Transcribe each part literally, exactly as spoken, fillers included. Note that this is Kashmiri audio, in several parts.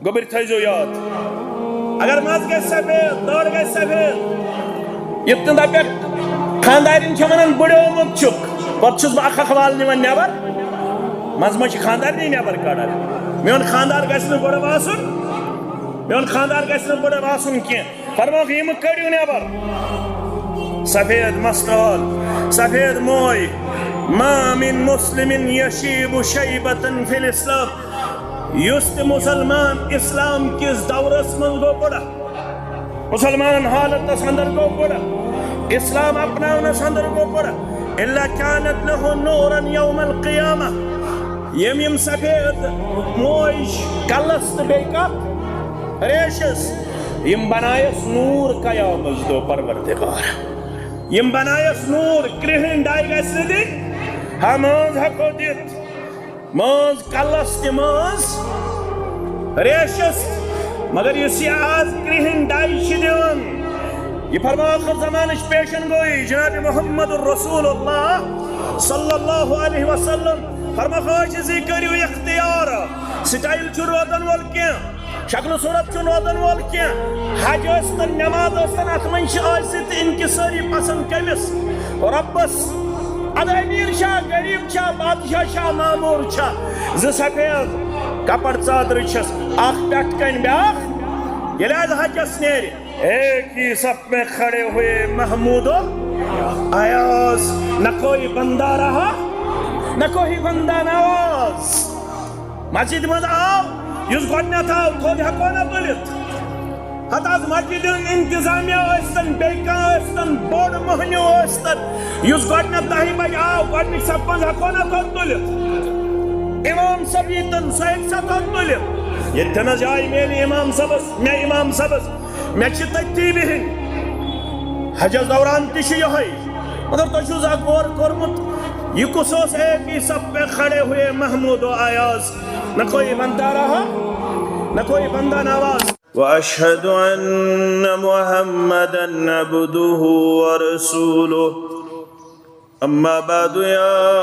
گوٚبٕرۍ تھٲیزیو یاد، اگر مَس گژھِ سفید، دٔر گژھِ سفید، یِتھ کٔنۍ دَپٮ۪کھ، خانٛدارِنۍ چھےٚ وَنان، "بٕڈیومُت چھُکھ"، پَتہٕ چھُس بہٕ اَکھ اَکھ والنہٕ یِوان نٮ۪بر۔ منٛزٕ منٛزٕ چھِ خانٛدارنی نٮ۪بر کَڑان۔ میون خانٛدار گژھِ نہٕ بٕڈٕ باسُن، میون خانٛدار گژھِ نہٕ بٕڈٕ باسُن کینٛہہ۔ فرمووُکھ، "یِم کٔڑِو نٮ۪بر۔" سفید مستول، سفید موے، "ما من مسلم یشیب شیبة فی الاسلام"۔ یُس تہِ مُسلمان اِسلام کِس دورس منٛز گوٚو بٕڈٕ، مُسلمان حالتس اندر گوٚو بٕڈٕ، اِسلام اپناونس اندر گوٚو بٕڈٕ، "الا کانت لہ نورا یوم القیامہ"۔ یِم یِم سفید موج کلس تہٕ بیٚیہِ کتھ ریشس، یِم بنایس نوٗر قیامت دۄہ پروردگار۔ یِم بنایس نوٗر، کرٛہٕنۍ ڈاے گژھِ نہٕ دِنۍ، ہا مٲنٛز ہٮ۪کو دِتھ، مٲنٛز کلس تہِ مٲنٛز ریشس، مگر یُس یہِ آز کرٛہٕنۍ ڈاے چھِ دِوان، یہِ فرماو ٲخر زمانٕچ پیشن گویی جناب محمد رسول اللہ صلی اللہ علیہ وسلم۔ فرماو عاجزی کٔرِو اختیار، سٹایل چھُ روزن وول کینٛہہ، شکل صورت چھُنہٕ روزن وول کینٛہہ۔ حج ٲسۍتن، نماز ٲسۍتن، اتھ منٛز چھِ عاجزی تہٕ انکسٲری پسند کٔمِس؟ رۄبس۔ ادٕ امیر چھا، غریب چھا، بادشاہ چھا، مامور چھا، زٕ سفید کپر ژادرٕ چھس، اکھ پٮ۪ٹھ کنۍ بیاکھ۔ ییٚلہِ حج حجس نیرِ، ایک ہی صف میں کھڑے ہوئے محمود و ایاز، نہ کوئی بندہ رہا، نہ کوئی بندہ نواز۔ مسجد منٛز آو، یُس گۄڈٕنیتھ آو، تھوٚد ہٮ۪کو نہ تُلِتھ۔ ہتہٕ حظ مسجد ہُنٛد انتظامیہ ٲسۍتن، بیٚیہِ کانٛہہ ٲسۍتن، بوٚڑ مٔہنیوٗ ٲسۍتن، یُس گۄڈٕنیتھ دَہہِ بجہِ آو، گۄڈٕنِکۍ صفس ہٮ۪کو نہ تھوٚد تُلِتھ۔ امام صٲب ییٖتن، سُہ ہیٚکہِ سا تھوٚد تُلِتھ؟ ییٚتہِ نَس جاے میلہِ امام صٲبس، مےٚ امام صٲبس، مےٚ چھِ تٔتی بِہِنۍ۔ حجس دوران تہِ چھُ یِہوٚے۔ مگر تۄہہِ چھُو زانٛہہ غور کوٚرمُت، یہِ کُس اوس ایک ہی صف پہ کھڑے ہوئے محمود و ایاز؟ نہ کوئی بندہ رہا، نہ کوئی بندہ نواز۔ وأشهد أن محمدا عبده ورسوله. أما بعد، يا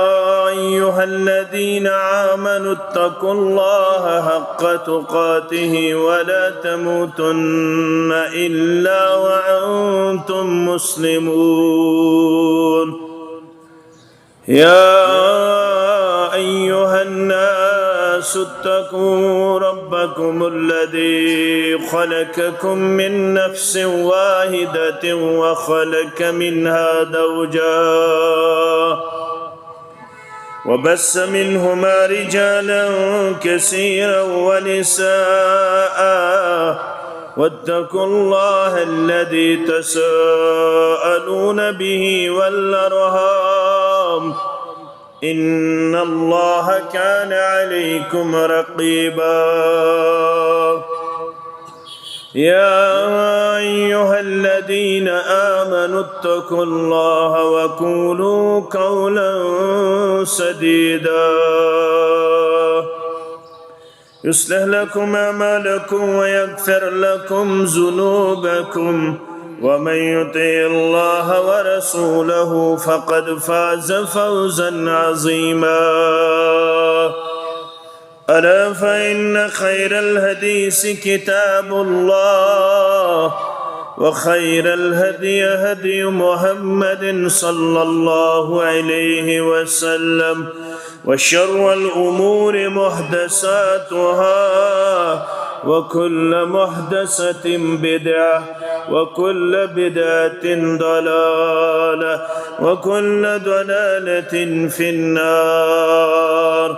أيها الذين آمنوا اتقوا الله حق تقاته ولا تموتن إلا وأنتم مسلمون. يا أيها الناس اتقوا ربكم الذي خلقكم من نفس واحدة وخلق منها زوجها وبث منهما رجالا كثيرا ونساء واتقوا الله الذي تساءلون به والأرحام إن الله كان عليكم رقيبا. يا أيها الذين آمنوا اتقوا الله وقولوا قولا سديدا يصلح لكم أعمالكم ويغفر لكم ذنوبكم ومن يطع الله ورسوله فقد فاز فوزا عظيما. ألا فإن خير الحديث كتاب الله وخير الهدي هدي محمد صلى الله عليه وسلم وشر الأمور محدثاتها وكل محدثة بدعة وكل بدعة ضلالة وكل ضلالة في النار.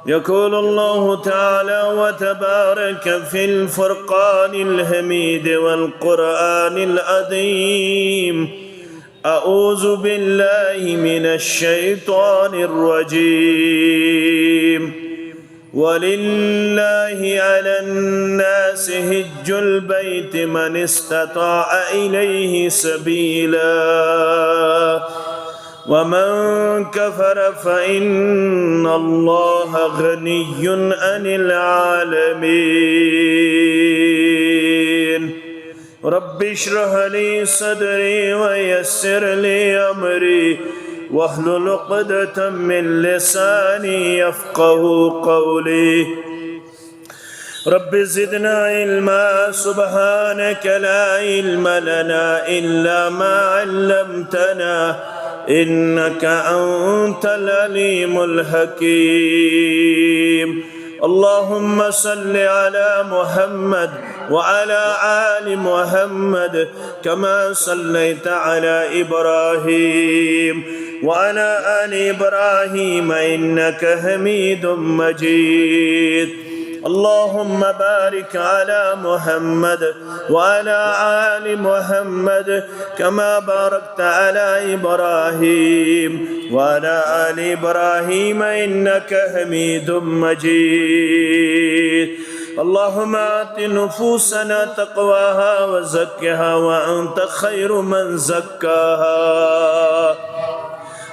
يقول الله تعالى وتبارك في الفرقان الحميد والقرآن العظيم: أعوذ بالله من الشيطان الرجيم. ولله على الناس حج البيت من استطاع إليه سبيلا ومن كفر فإن الله غني عن العالمين. رب اشرح لي صدري ويسر لي أمري واحلل عقدة من لساني يفقه قولي. رب زدنا علما، سبحانك لا علم لنا إلا ما علمتنا، إنك أنت العليم الحكيم. اللهم صل على محمد وعلى آل محمد كما صليت على إبراهيم وعلى آل إبراهيم إنك حميد مجيد. اللهم بارك على محمد وعلى آل محمد كما باركت على إبراهيم وعلى آل إبراهيم إنك حميد مجيد. اللهم آت نفوسنا تقواها وزكها وأنت خير من زكاها،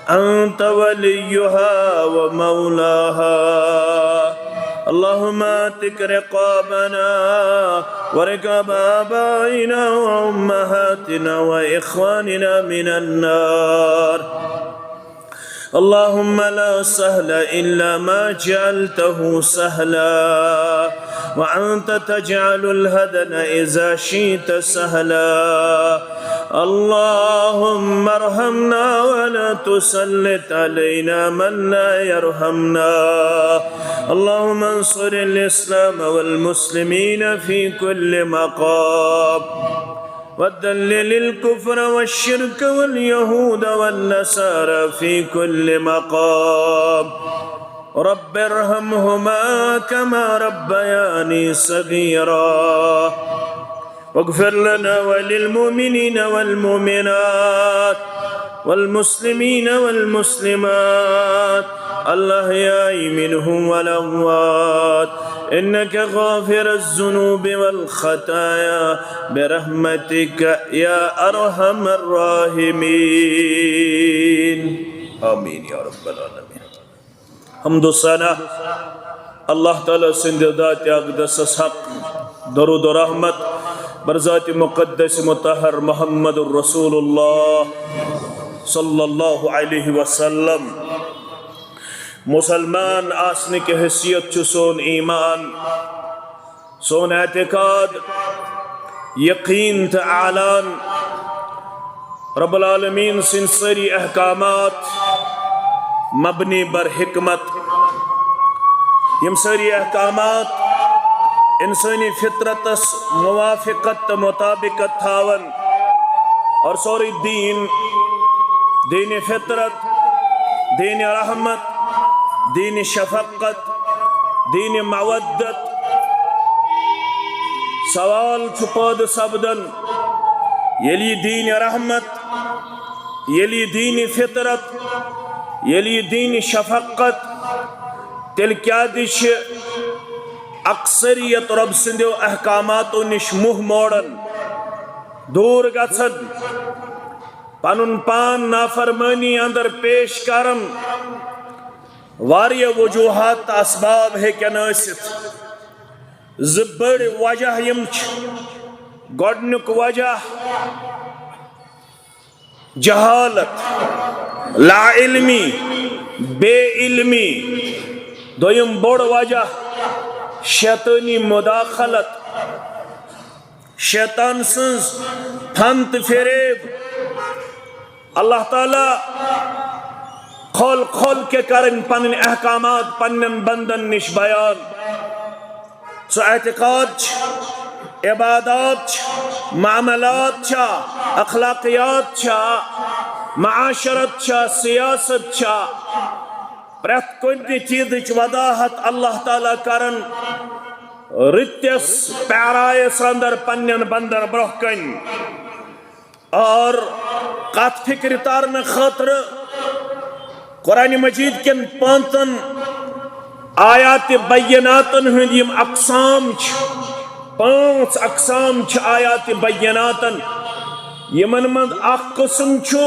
أنت وليها ومولاها. اللهم اعتق رقابنا ورقاب آبائنا وأمهاتنا وإخواننا من النار. اللهم لا سهل إلا ما جعلته سهلا، وأنت تجعل الحزن إذا شئت سهلا. اللهم ارحمنا ولا تسلط علينا من لا يرحمنا. اللهم انصر الإسلام والمسلمين في كل مقام، وذلل الكفر والشرك واليهود والنصارى في كل مقام. رب ارحمهما كما ربياني صغيرا. واغفر لنا وللمؤمنين والمؤمنات والمسلمين والمسلمات الأحياء منهم والأموات إنك غافر الذنوب والخطايا برحمتك يا أرحم الراحمين. آمين يا رب العالمين. حمد و ثنا اللہ تعالیٰ سٕنٛدِ ذاتِ اقدسس حق، درود و رحمت بر ذاتِ مقدس مطہر محمد رسول اللہ صلی اللہ علیہ وسلم۔ مسلمان آسنٕکۍ حیثیت چھُ سون ایمان، سون اعتقاد، یقین تہٕ اعلان۔ رب العالمین سٕنٛدۍ سٲری احکامات مبنی بر حکمت۔ یِم سٲری احکامات انسٲنی فطرتس موافقت تہٕ مطابقت تھاون اور سورُے دین، دین فطرت، دین رحمت، دین شفقت، دین مودت۔ سوال چھُ پٲدٕ سپدان، ییٚلہِ یہِ دین رحمت، ییٚلہِ یہِ دین فطرت، ییٚلہِ یہِ دین شفقت، تیٚلہِ کیٛازِ چھِ اکثریت رب سٕنٛدیو احکاماتو نِش منہ موڑان، دوٗر گژھان، پنُن پان نافرمٲنی اندر پیش کران؟ واریاہ وجوہات تہٕ اسباب ہیٚکن ٲسِتھ۔ زٕ بٔڑۍ وجہ یِم چھِ۔ گۄڈٕنیُک وجہ جہالت، لا علمی، بے علمی۔ دوٚیِم بوٚڑ وجہ شیطٲنی مداخلت، شیطان سٕنٛز فن تہٕ فریب۔ اللہ تعالیٰ کھول کھول کے کرن پنٕنۍ احکامات پننٮ۪ن بندن نِش بیان۔ سُہ اعتقاد چھُ، عبادات چھِ، معاملات چھا، اخلاقیات چھا، معاشرت چھا، سیاست چھا، پرٛٮ۪تھ کُنہِ تہِ چیٖزٕچ وضاحت اللہ تعالیٰ کرن رٕتِس پیرایس اندر پننٮ۪ن بندن برٛونٛہہ کنہِ۔ اور کتھ فکرِ تارنہٕ خٲطرٕ قرآن مجید کٮ۪ن پانٛژن آیات بیناتن ہٕنٛدۍ یِم اقسام چھِ، پانٛژھ اقسام چھِ آیات بیناتن، یِمن منٛز اکھ قٕسم چھُ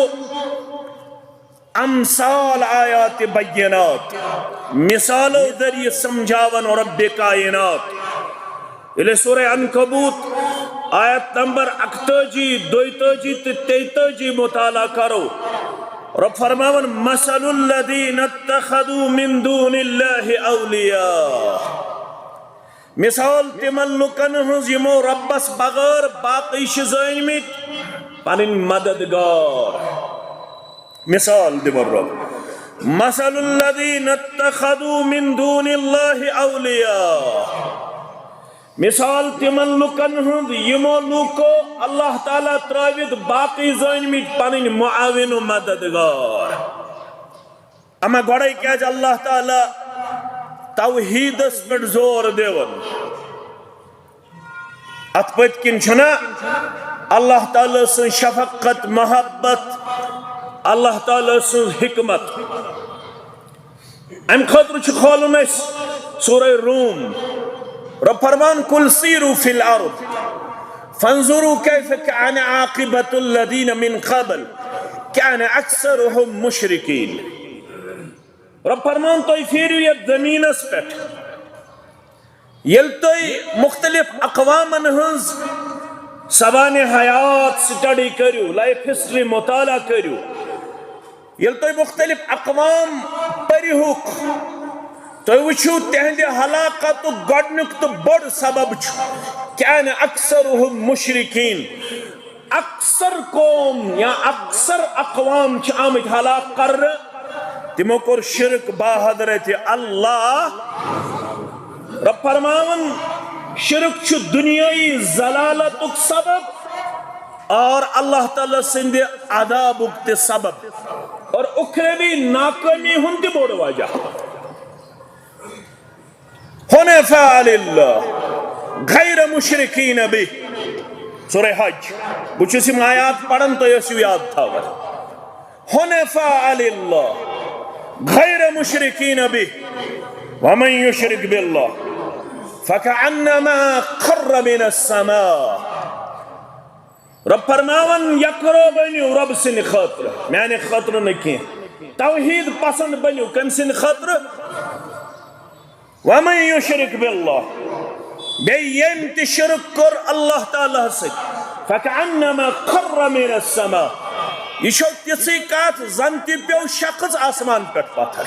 امثال آیات بینات، مثالو ذریعہ سمجھاون رب کائنات۔ ییٚلہِ سورہ عنکبوت آیت نمبر اکتٲجی، دۄیتٲجی تہٕ تیتٲجی مطالعہ کرو، رب فرماون، مثل الذین اتخذوا من دون اللہ اولیاء۔ مثال تِمن لُکن ہٕنٛز یِمو رۄبس بغٲر باقٕے چھِ زٲنۍمٕتۍ پنٕنۍ مددگار۔ مثال دِوان رۄب، مثل الذين اتخذوا من دون الله أولياء، مثال تِمن لُکن ہُنٛد یِمو لوٗکو اللہ تعالیٰ ترٲوِتھ باقٕے زٲنۍمٕتۍ پنٕنۍ معاون و مددگار۔ اما گۄڈے کیازِ اللہ تعالیٰ توحیدس پٮ۪ٹھ زور دِوان؟ اتھ پٔتۍ کِنۍ چھُنہ اللہ تعالیٰ سٕنٛز شفقت، محبت، اللہ تعالیٰ سٕنٛز حکمت۔ امہِ خٲطرٕ چھُ کھولُن اسہِ سورہ روم۔ رۄب فرمان، قل سیروا فی الارض فانظروا کیف کان عاقبۃ الذین من قبل کان اکثرهم مشرکین۔ رۄب فرمان، تُہۍ پھیرِو یتھ زٔمیٖنس پٮ۪ٹھ۔ ییٚلہِ تُہۍ مُختٔلِف اقوامن ہٕنٛز سوانح حیات سٹڈی کٔرِو، لائف ہسٹری مطالعہ کٔرِو، ییٚلہِ تُہۍ مُختٔلِف اقوام پٔرِہُکھ، تُہۍ وٕچھِو تِہنٛدِ ہلاکتُک گۄڈٕنیُک تہٕ بوٚڑ سبب چھُ کان اکثرهم مشرکین۔ اکثر قوم یا اکثر اقوام چھِ آمٕتۍ ہلاک کرنہٕ، تِمو کوٚر شرک با حضرت اللہ۔ رۄب فرماوان، شرک چھُ دنیٲیی ذلالتُک سبب اور اللہ تعالیٰ سٕنٛدِ عذابُک تہِ سبب اور اُخروی ناکٲمی ہُنٛد تہِ بوٚڑ وجہ۔ حنفاء للہ غیر مشرکین بہ۔ سورہ حج۔ بہٕ چھُس یِم آیات پران، تُہۍ ٲسِو یاد تھاوان۔ حنفاء للہ غیر مشرکین بہ ومن یشرک باللہ فکأنما خر من السماء۔ رۄب فرماوان، یکرو بٔنِو رۄب سٕنٛدِ خٲطرٕ، میانہِ خٲطرٕ نہٕ کینٛہہ۔ توحید پسند بٔنِو کٔمۍ سٕنٛدِ خٲطرٕ؟ ومن یشرک باللہ، بیٚیہِ ییٚمۍ تہِ شرک کوٚر اللہ تعالیٰ ہس سۭتۍ، فکأنما خر من السماء، یہِ چھو تِژھٕے کتھ زن تہِ پیوٚو شخص آسمان پٮ۪ٹھ پتھر۔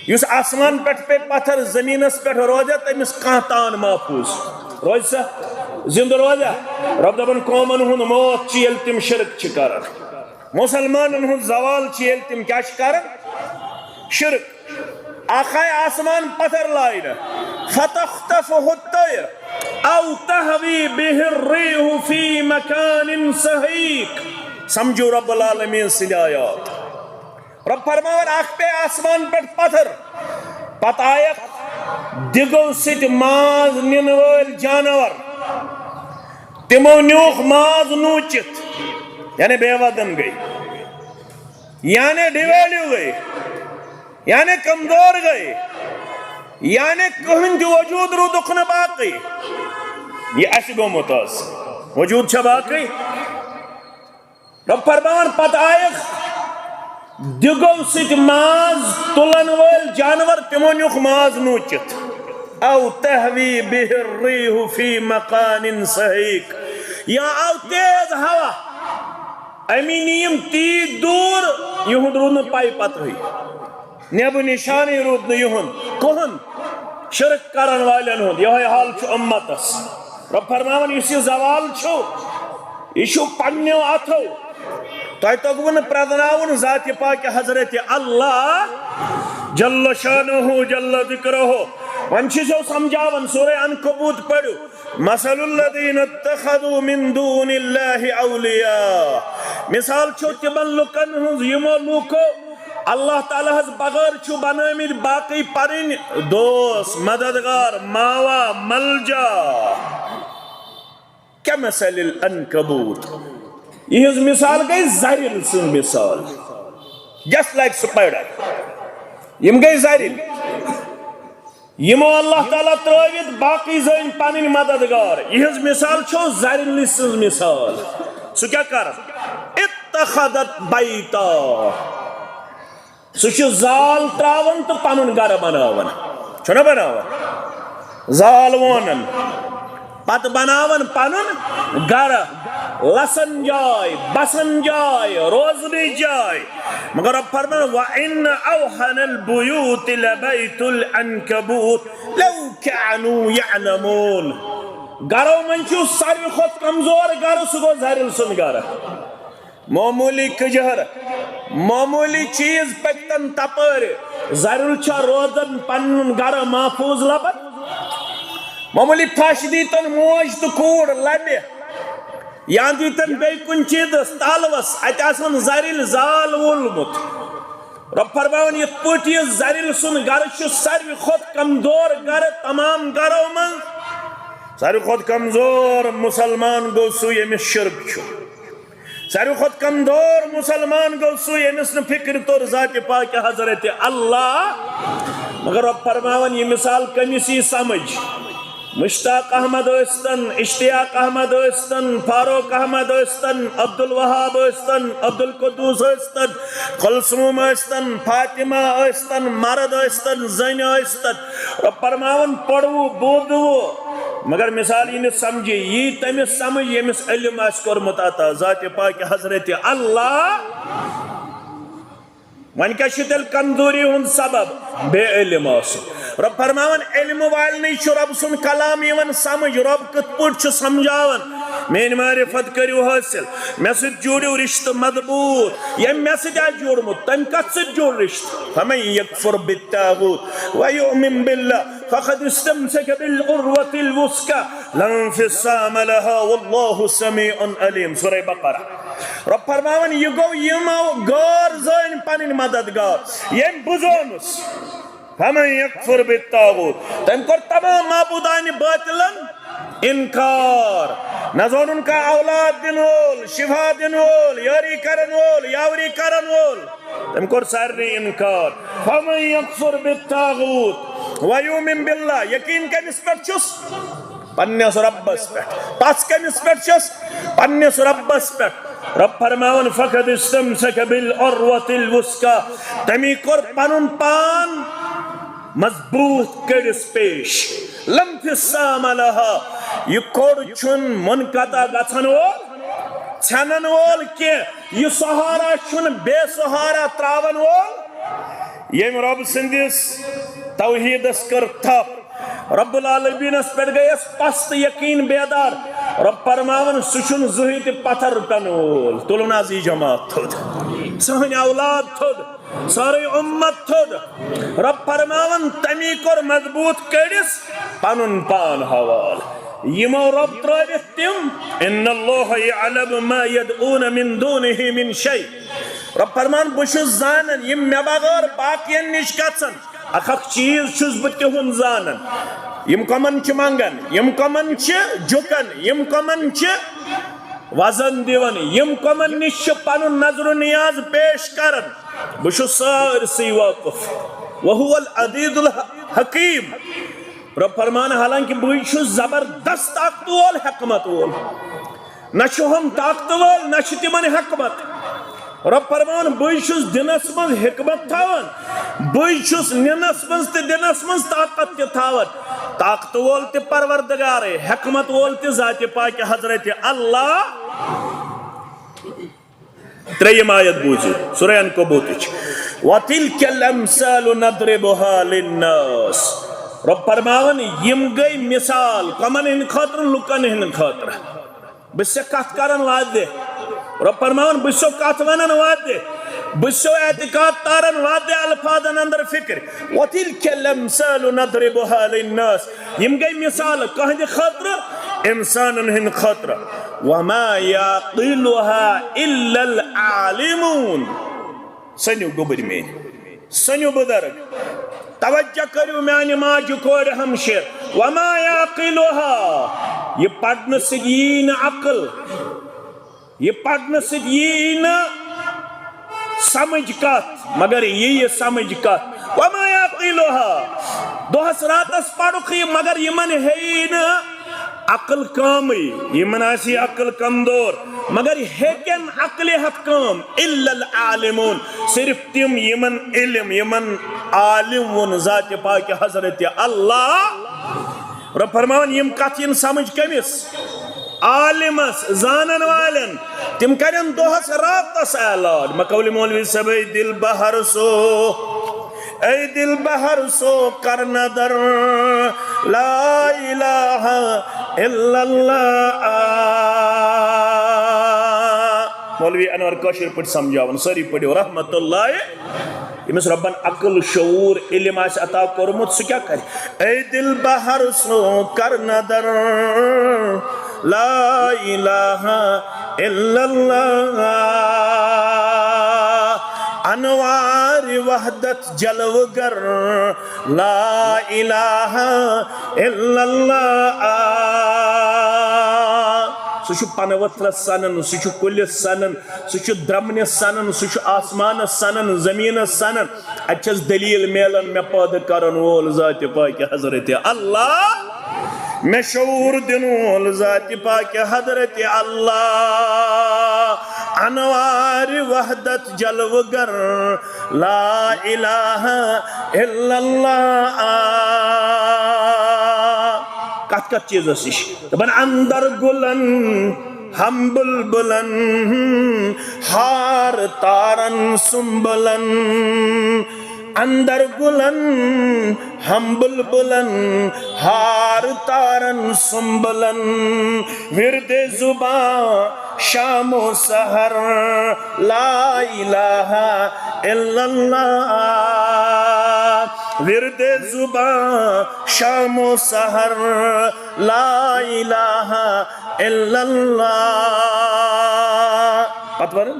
یُس آسمان پٮ۪ٹھ پیٚیہِ پتھر، زٔمیٖنس پٮ۪ٹھ روزِ، تٔمِس کانٛہہ تان محفوظ روزِ سا؟ زِندٕ روزِ۔ رۄب دَپان، قومن ہُنٛد موت چھُ ییٚلہِ تِم شرک چھِ کران، مُسلمانن ہُنٛد زوال چھُ ییٚلہِ تِم کیٛاہ چھِ کران؟ شرک۔ اکھ آیہِ آسمان پتھر لاینہٕ، فتخطفه الطير او تهوي به الريح في مكان سحيق۔ سمجھو رب العالمین سٕنٛدۍ آیات۔ رۄب فرماوان، اکھ پیٚیہِ آسمان پٮ۪ٹھ پتھر، پتہٕ آیکھ دِگو سۭتۍ ماز نِنہٕ وٲلۍ جانور، تِمو نیوٗکھ ماز نوٗچِتھ، یعنی بے وزن گٔے، یعنی ڈیویلیو گٔے، یعنی کمزور گٔے، یعنی کٕہٕنۍ تہِ وجوٗد روٗدُکھ نہٕ باقٕے۔ یہِ اَسہِ گوٚمُت آز، وجوٗد چھا باقٕے؟ رۄب فرماوان، پتہٕ آیکھ دِگو سۭتۍ ماز تُلن وٲلۍ جانور، تِمو نیوٗکھ ماز نوٗچِتھ۔ او تهوي به الريح في مكان سحيق، یا آو تیز ہوا، امی نِیِم تیٖتۍ دوٗر، یِہُنٛد روٗد نہٕ پَے پَتہٕے۔ نیبہٕ نشانٕے روٗد نہٕ یِہُنٛد۔ کٕہُنٛد؟ شرک کرن والٮ۪ن ہُنٛد۔ یِہوٚے حال چھُ اُمتس۔ رۄب فرماوان، یُس یہِ زوال چھُ، یہِ چھُ پننیو اتھو۔ تۄہہِ توٚگوٕ نہٕ پرٛزناوُن ذاتِ پاکہِ حضرت اللہ جل شانہ جل ذکرہ۔ وۄنۍ چھِ سو سمجھاوان، سورہ عنکبوت پٔرِو۔ مثل الذين اتخذوا من دون الله أولياء۔ مثال چھو تِمن لُکن ہٕنٛز، یِمو لوٗکو اللہ تعالیٰ ہس بغٲر چھُ بنٲومٕتۍ باقٕے پنٕنۍ دوست، مددگار، ماوا، ملجا۔ كمثل العنكبوت۔ یِہٕنٛز مثال گٔے زرِل سٕنٛز مثال۔ Just like spider۔ یِم گٔے زرِل۔ یِمو اللہ تعالیٰ ترٲوِتھ باقٕے زٔنۍ پنٕنۍ مددگار۔ یِہٕنٛز مثال چھو زرِلہِ سٕنٛز مثال۔ سُہ کیٛاہ کر؟ اتخذت بیتا۔ سُہ چھُ زال ترٛاوان تہٕ پنُن گرٕ بناوان۔ چھُنہ بناوان؟ زال وونان، پتہٕ بناوان پنُن گرٕ۔ لسن جاے، بسن جاے، روزنٕچ جاے۔ مگر رۄب فرمان، وَإِنَّ أَوْهَنَ الْبُيُوتِ لَبَيْتُ الْعَنْكَبُوتِ لَوْ كَانُوا يَعْلَمُونَ۔ گرو منٛز چھُ ساروی کھۄتہٕ کمزور گرٕ، سُہ گوٚو زرِل سُنٛد گرٕ۔ معموٗلی کٕجہر، معموٗلی چیٖز پٔکۍتن تپٲرۍ، زرِل چھا روزان پنُن گرٕ محفوظ لبن؟ معموٗلی پھش دیٖتن موج تہٕ کوٗر لبہِ، یا دیٖتن بیٚیہِ کُنہِ چیٖزس تالوس، اتہِ آسن زرِل زال وولمُت۔ رۄب فرماوان، یِتھ پٲٹھۍ یہِ زرِل سُنٛد گرٕ چھُ ساروی کھۄتہٕ کمزور گرٕ تمام گرو منٛز، ساروی کھۄتہٕ کمزور مسلمان گوٚو سُہ ییٚمِس شرک چھُ۔ ساروی کھۄتہٕ کمزور مسلمان گوٚو سُہ ییٚمِس نہٕ فکرِ توٚر ذاتِ پاکہِ حضرت اللہ۔ مگر رۄب فرماوان، یہِ مثال کٔمِس یی سمجھ؟ مشتاق احمد ٲسۍتن، اشتیاق احمد ٲسۍتن، فاروق احمد ٲسۍتن، عبدالوہاب ٲسۍتن، عبدالقدوس ٲسۍتن، کلثوم ٲسۍتن، فاطمہ ٲسۍتن، مرد ٲسۍتن، زٔنۍ ٲسۍتن، رۄب فرماوان، پوٚروٕ، بوٗزوٕ، مگر مثال یی نہٕ سمجھِ، یی تٔمِس سمجھ ییٚمِس علم آسہِ کوٚرمُت عطا، ذاتِ پاکہِ حضرت اللہ۔ وۄنۍ کیٛاہ چھُ تیٚلہِ کمزوری ہُنٛد سبب؟ بے علم آسُن۔ رۄب فرماوان، علم والنٕے چھُ رۄب سُنٛد کلام یِوان سمجھ، رۄب کِتھ پٲٹھۍ چھُ سمجھاوان۔ میٛٲنۍ معرفت کٔرِو حٲصِل، مےٚ سۭتۍ جوڑِو رشتہٕ مضبوٗط۔ ییٚمۍ مےٚ سۭتۍ آسہِ جوڑمُت، تٔمۍ کتھ سۭتۍ جوڑ رشتہٕ؟ فمن یکفر بالطاغوت ویؤمن باللہ فقد استمسک بالعروۃ الوثقی لا انفصام لها واللہ سمیع علیم۔ سورہ بقرہ۔ رۄب فرماوان، یہِ گوٚو یِمو غٲر زٲنۍ پنٕنۍ مددگار، ییٚمۍ بہٕ زونُس۔ فمن یکفر بالطاغوت، تٔمۍ کوٚر تمام معبوٗدانِ باطلن انکار۔ نہ زونُن کانٛہہ اولاد دِنہٕ وول، شفا دِنہٕ وول، یٲری کرن وول، یاوری کرن وول۔ تٔمۍ کوٚر سارنٕے انکار۔ فمن یکفر بالطاغوت ویؤمن باللہ، یقین کٔمِس پٮ۪ٹھ چھُس؟ پننِس رۄبس پٮ۪ٹھ۔ پژھ کٔمِس پٮ۪ٹھ چھَس؟ پننِس رۄبس پٮ۪ٹھ۔ رۄب فرماوان، فقد استمسک بالعروۃ الوثقی، تٔمی کوٚر پنُن پان مضبوٗط کٔڑِس پیش۔ لا انفصام لها، یہِ کوٚڑ چھُنہٕ منقطع گژھن وول، ژھٮ۪نن وول کینٛہہ، یہِ سہارا چھُنہٕ بے سہارا تراون وول۔ ییٚمۍ رۄب سٕنٛدِس توحیٖدس کٔر تھپھ، رب العالمینس پٮ۪ٹھ گٔیَس پستہٕ یقین بیدار۔ رب فرماوان، سُہ چھُنہٕ زٕہٕنۍ تہِ پتھر رُکن وول۔ تُلُن حظ یہِ جماعت تھوٚد، سٲنۍ اولاد تھوٚد، سٲرٕے اُمت تھوٚد۔ رب فرماوان، تمی کوٚر مضبوٗط کٔڑِس پنُن پان حوال۔ یِمو رب ترٲوِتھ تِم، ان اللہ یعلم ما یدعون من دونہ من شیء۔ رب فرمان، بہٕ چھُس زانان یِم مےٚ بغٲر باقین نِش گژھن۔ اکھ اکھ چیٖز چھُس بہٕ تِہُنٛد زانان۔ یِم کۄمن چھِ منگان، یِم کۄمن چھِ جُکان، یِم کۄمن چھِ وزن دِوان، یِم کۄمن نِش چھِ پنُن نظر و نیاز پیش کران۔ بہٕ چھُس سٲرسٕے واقف۔ وہو العزیز الحکیم۔ رب فرمان، حالانکہ بٕے چھُس زبردست طاقت وول، حکمت وول۔ نہ چھِ ہُم طاقتہٕ وٲلۍ، نہ چھِ تِمن حکمت۔ رۄب فرماوان، بٕے چھُس دِنس منٛز حکمت تھاوان، بٕے چھُس نِنس منٛز تہٕ دِنس منٛز طاقت تہِ تھاوان۔ طاقتہٕ وول تہِ پروردگارے، حکمت وول تہِ ذاتِ پاکہِ حضرت اللہ۔ ترٛیٚیِم آیت بوٗزِو، سورہ عنکبوتٕچ۔ وَتِلْكَ الْأَمْثَالُ نَضْرِبُهَا لِلنَّاسِ۔ رۄب فرماوان، یِم گٔے مثال کۄمن ہٕنٛدِ خٲطرٕ؟ لُکن ہٕنٛدِ خٲطرٕ۔ بہٕ چھُسے کتھ کران واضح۔ رۄب فرماوان، بہٕ چھُسو کتھ ونان واضح۔ بہٕ چھُسو اعتقاد تاران واضح الفاظن اندر فکر۔ وَتِلْكَ الْأَمْثَالُ نَضْرِبُهَا لِلنَّاسِ۔ یِم گٔے مثال کٕہٕنٛدِ خٲطرٕ؟ انسانن ہٕنٛدِ خٲطرٕ۔ وَمَا يَعْقِلُهَا إِلَّا الْعَالِمُونَ۔ سٔنِو گوٚبٕرۍ میٲنۍ، سٔنِو بُزرگ، توجہ کٔرِو میانہِ ماجہِ کورِ ہمشیر۔ وما یعقلها، یہِ پرنہٕ سۭتۍ یی نہٕ عقل، یہِ پرنہٕ سۭتۍ یی نہٕ سمجھ کتھ، مگر یی یہِ سمجھ کتھ۔ وما یعقلها، دۄہس راتس پرُکھ یہِ، مگر یِمن ہیٚیہِ نہٕ عقل کامٕے، یِمن آسہِ عقل کمزور، مگر ہیٚکن عقلہِ ہتھ کٲم۔ الا العالمون، صرف تِم یِمن علم، یِمن عالم ووٚن ذاتِ پاکہِ حضرت اللہ۔ رۄب فرماوان، یِم کتھ یِن سمجھ کٔمِس؟ عالمس، زانن والٮ۪ن، تِم کرن دۄہس راتس اعلان۔ مقولِ مولوی صٲب، اے دل بہر سو، اے دل بہر سو کر ندر، لا الہ الا اللہ۔ مولوی انور کٲشِر پٲٹھۍ سمجھاوان، سٲری پٔرِو رحمت اللہ۔ ییٚمِس رۄبن عقل، شعوٗر، علم آسہِ عطا کوٚرمُت، سُہ کیٛاہ کرِ؟ اے دل بہر سو کر ندر، لا الہ الا اللہ، انوار وحدت جلوگر، لا الہ الا اللہ۔ سُہ چھُ پنہٕ ؤتھرس سنان، سُہ چھُ کُلِس سنان، سُہ چھُ درمنِس سنان، سُہ چھُ آسمانس سنان، زمینس سنان۔ اتہِ چھس دلیل میلان، مےٚ پٲدٕ کرن وول ذاتِ پاکِ حضرت اللہ، مےٚ شعوٗر دِن وول ذاتِ پاکِ حضرت اللہ، انوار وحدت جلوگر، لا الہ الا اللہ۔ کتھ کتھ چیزس نِش؟ دپان اندر گلن ہم بلبلن، ہار تارن سنبلن۔ اندر گلن ہم بلبلن، ہار تارن سنبلن۔ ورد زباں شام و سحر، لا الہ الا اللہ۔ ورد زباں شام و سحر، لا الہ الا اللہ۔ پتہٕ ورن۔